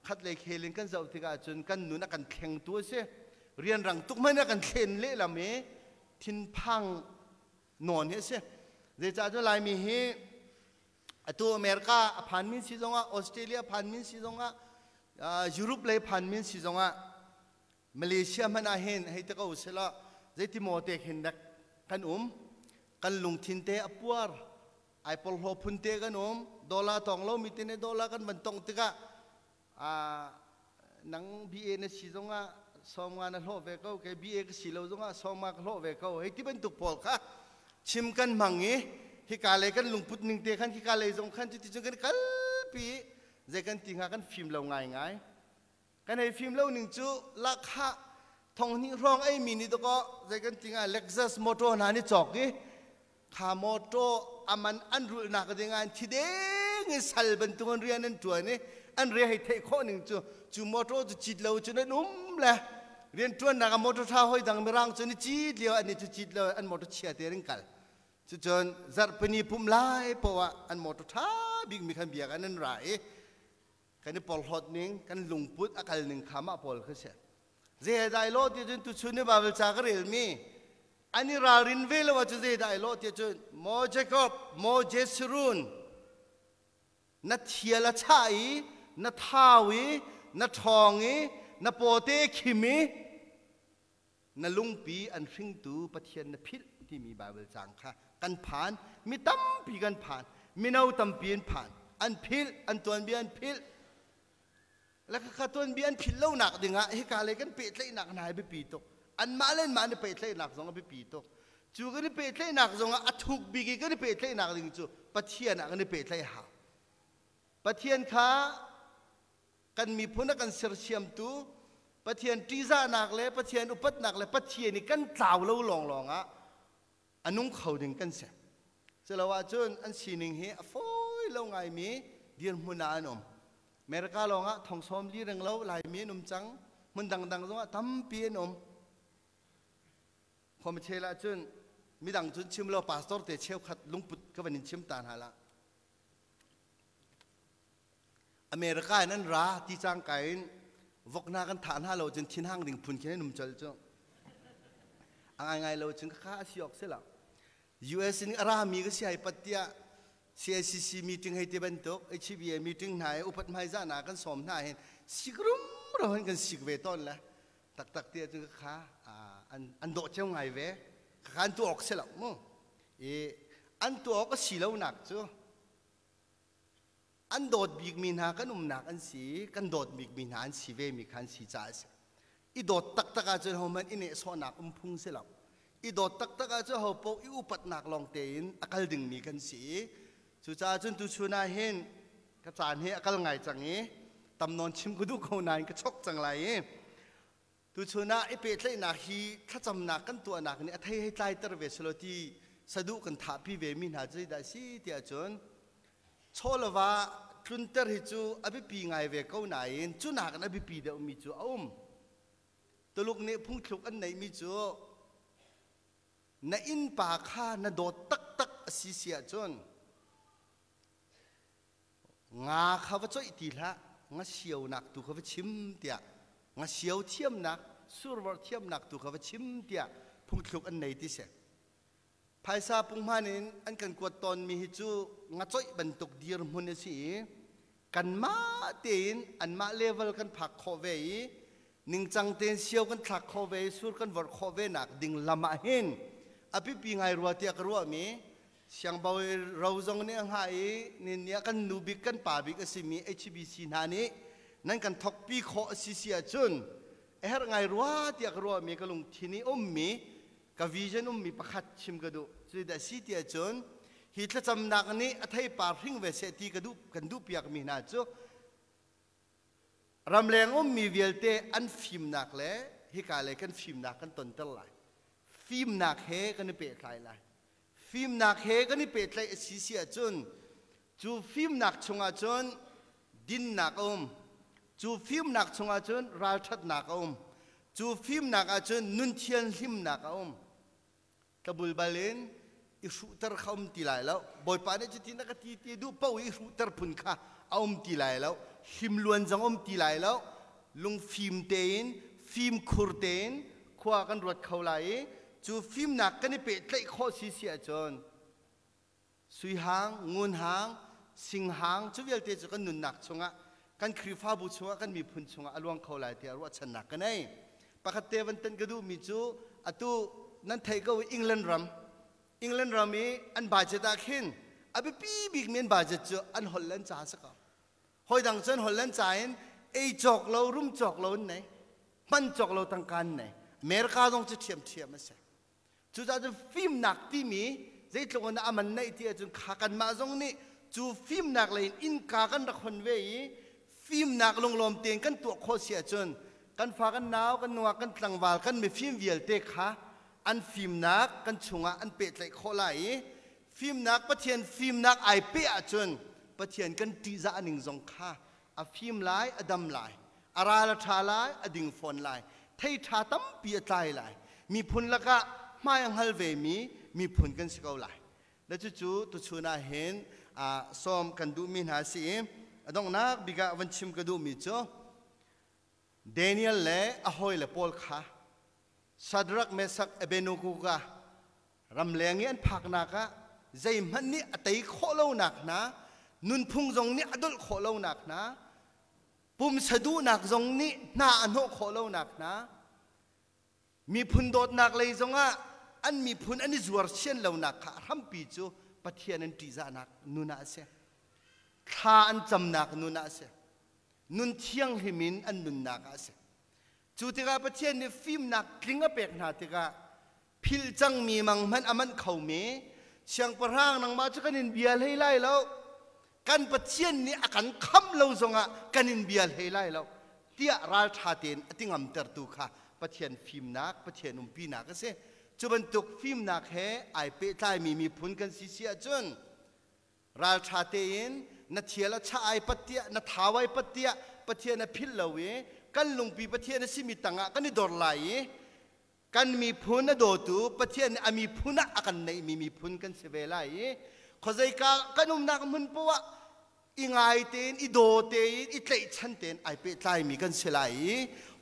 khatlei khel in kan zoh tikah cun kan nun a kan thlengtu a si. Rianrang tuk hmanh a kan thlen lehlam i thinphang nawn hi a si. Zeicah cu Laimi hi atu America a phanmi si zongah, Australia phanmi si zongah, Europe lei phanmi si zongah, Malaysia hmanh ah hin hei ti ko sila zeiti maw te khin dek kan um, kan lungthin te a puar, ai porhlaw phun te kan um, dollar tong lo mi te ne dollar kan van tong tikah nang BA na si zongah sawm nga na hlawh ve ko, kei BA ka si lo zongah sawm nga ka hlawh ve ko hei ti bantuk pawl kha chim kan hmang i hika lei kan lungput ning te khan hika lei zong khan cuti cun kan kalpi. Zei kan ti hnga, kan fim lo ngaingai. Kan hei fim lo ning cu lahkhah thong hnih hrawng ei mi nih dakaw zei kan ti hnga, Lexus motor hna ni cawk i kha motor aman an rulhnak ding ah thi deng in sal bantuk in rian an ṭuan i an re hei theih khawh ning cu, cu motor cu cit lo cun an um le rian ṭuannak ah motor ṭha hoi dang mirang cu ni cit lio an ni cu cit lo an motor chia te in kal. Cucun zarhpini pumh lai poah an motor ṭha bik mi khan biak an ra i kan i porhlawt ning, kan lungput a kal ning kha mah pawl kha si. Zei dai lo ti cun tuchun ni Bible ca ka relmi an i ralrin ve lo ahcun zei dai lo ti cun maw Jacob, maw Jeshurun, na thial a chah i na thau i na ṭhawng i na pawte khim i na lungpi an hringtu Pathian na philh timi Bible caang kha kan phan. Mi tampi kan phan, mino tampi an phan, an philh, an tuanbia an philh. Le khakha tuanbia an philh lonak dingah hika lei kan pehtlaihnak hna hi biapi tuk. Anmah le anmah an i pehtlaihnak zong a biapi tuk. Cu kan i pehtlaihnak zongah a thuk bik i kan i pehtlaihnak ding cu Pathian ah kan i pehtlaih hau. Pathian kha kan miphun a kan sersiamtu Pathian ṭihzahnak le Pathian upatnak le Pathian i kan tlau lo lawnglawng ah a nung kho ding kan si. Culo ahcun an sining hi a fawi lo ngaimi dirhmun ah an um. America lawngah thong sawm li reng lo Laimi an um cang. Hmun dangdang zongah tampi an um. Khuamachel ahcun midang cun chim lo pastor te cheukhat lungput ka van in chim ta hna la. America in an ra ti cangka in vok hna kan thah hna lo cun thinhang ding phun khin an um colh cu. A ngaingai lo cun khakha a si awk si lo. US in a rami ka si ai pat tiah CICC meeting hei ti bantuk HBA meeting hna i upat hmaizahnak kan sawm hna hin sik rumro hin kan sik ve tawn le taktak ti ahcun kha an dawh cio ngai ve kha an tuah awk si lo mu i an tuah awk a si lonak cu an dawt bikmi hna kan umnak an si kan dawt bikmi hna an si ve mi kha an si caah a si i dawt taktak ahcun hohmanh i nehsawhnak um phung si lo i dawt taktak ahcun ho paoh i upatnak lawng tein a kal dingmi kan si i cucaah cun tuchun ah hin ka caan hi a kal ngai cang i tam nawn chim ka duh ko nain ka chok cang lai i tuchun ah i pehtlaihnak hi thlacamnak kan tuahnak nih a thei hei tlaiter ve selaw ti saduh kan thahpi ve mi hna cu zeidah si tiah cun chawlava tlunter hi cu a biapi ngai ve ko nain cu nakin a biapi deuhmi cu a um. Tuluk nih phungthluk an neihmi cu na innpa kha na dawt taktak a si si ahcun nga kha va coih ti hlah, nga sionak tu kha va chim tiah nga sio thiamnak survor thiamnak tu kha va chim tiah phungthluk an nei ti si. Phaisa punghman in an kan kuat tawnmi hi cu ngacoih bantuk dirhmun a si i kanmah tein anmah level kan phak khawh ve i ningcang tein sio kan thlak khawh ve i sur kan vorh khawh ve nak ding lam ah hin a biapi ngai rua tiah ka ruahmi siangbawi ro zong nih a hngah i nin nih kan nu bik kan pa bik a simi HBC hna nih nan kan thokpi khawh a si si ahcun a herh ngai rua tiah ka ruahmi ka lungthin i ummi ka vision ummi pakhat chim ka duh. Cudah si ti ahcun hi thlacamnak nih a theipar hring ve seh ti ka duh kan duh piakmi hna cu ramleng ummi vialte an fimnak le hika le kan fimnak kan tonter lai. Fimnak he kan i pehtlai lai. Fimnak he kan i pehtlaih a si si ahcun cu fimnak chungah cun dinnak a um. Cu fimnak chungah cun ralṭhatnak a um. Cu fimnak ah cun nun thianhlimnak a um. Tlabulbal in i hruhter kha um ti lai lo. Bawipa nih cutin a ka ti ti duh paoh i hruhter phun kha a um ti lai lo. Hlimluan zong um ti lai lo. Lungfim tein, fimkhur tein khua kan ruat kho lai i cu fimnak kan i pehtlaih khawh si si ahcun sui hang, ngun hang, sing hang cu vialte cu kan nunnak chungah kan Khrihfabu chungah kan miphun chungah a luang kho lai tiah ruahchannak ka nei. Pakhat te van tan ka duhmi cu atu nan theih ko England ram England ram i an budget ah khin a biapi bikmi an budget cu an holh le an ca a si ko. Hawi dang cun holh an ca in ei cawk lo, rum cawk lo an nei. Hman cawk lo tangka an nei. America zong cu ṭhiamṭhiam a si. Cucaah cun fimnak timi zeitluk in a man neih ti ahcun kha kanmah zong nih cu fimnak lei in innka kan rak hon ve i fimnak lunglawm tein kan tuah khawh si ahcun kan fa kan nau kan nungak kan tlangval kan mifim vialte kha an fimnak kan chungah an pehtlaih khawh lai i fimnak Pathian fimnak ai peh ahcun Pathian kan ṭihzah ning zong kha a fim lai a dam lai a ral a ṭha lai a ding fawn lai thei ṭha tampi a tlai lai miphun lakah hmai a hngal vemi miphun kan si ko lai le cucu tuchun ah hin sawm kan duhmi hna si i a donghnak bik ah van chim ka duhmi cu Daniel le a hawile pawl kha Shadrach, Meshach, Abednego ka ramleng i an phaknak ah zeihmanh nih a tei khawh lonak hna, nunphung zong nih a dolh khawh lonak hna, pumsa duhnak zong nih hna a hnawh khawh lonak hna, miphun dawtnak lei zongah an miphun an i zuar sian lonak kha a hrampi cu Pathian an ṭihzahnak nun ah a si. Thla an camnak nun ah a si. Nun thianghlim in an nunnak ah a si. Cu tikah Pathian nih fimnak tling a pek hna tikah philh cangmi mang hmanh a manh khomi siangpahrang nangmah cu kan in bia hlei lai lo, kan Pathian nih a kan khamh lo zongah kan in bia hlei lai lo tiah ralṭha tein a ti ngamtertu kha Pathian fimnak, Pathian umpinak a si. Cu bantuk fimnak he ai pehtlaimi miphun kan si si ahcun ralṭha tein na thial a chah ai pat tiah, na thau ai pat tiah Pathian a philh lo i kan lungpi Pathian a simi tangah kan i dor lai i kan miphun a dawtu Pathian nih a miphun ah a kan neihmi miphun kan si ve lai i khuazeika kan umnak hmun poah i ngai tein, i daw tein, i tlaihchan tein ai pehtlaimi kan si lai i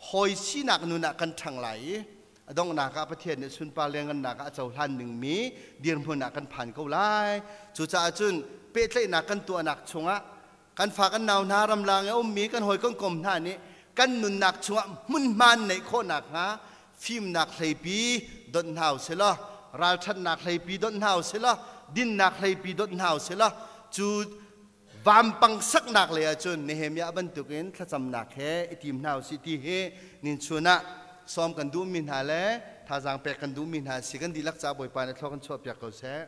hawi sinak nun ah kan ṭhang lai i a donghnak ah Pathian nih sunpar lianngannak ah a cohlan dingmi dirhmun ah kan phan ko lai. Cucaah cun pehtlaihnak kan tuahnak chungah kan fa kan nau hna, ramlang i a ummi kan hawi kan kom hna nih kan nunnak chungah hmunhma an neih khawh nakhnga fimnak hleipi donh hna usih law, ralṭhatnak hleipi donh hna usih law, dinnak hleipi donh hna usih law, cu vampang saknak lei ahcun Nehemiah bantukin thlacamnak he i tim hna usih ti hi ninchun ah sawm kan duhmi hna le thazaang pek kan duhmi hna si. Kan dihlak ca Bawipa nih thlua kan chuahpiak ko seh.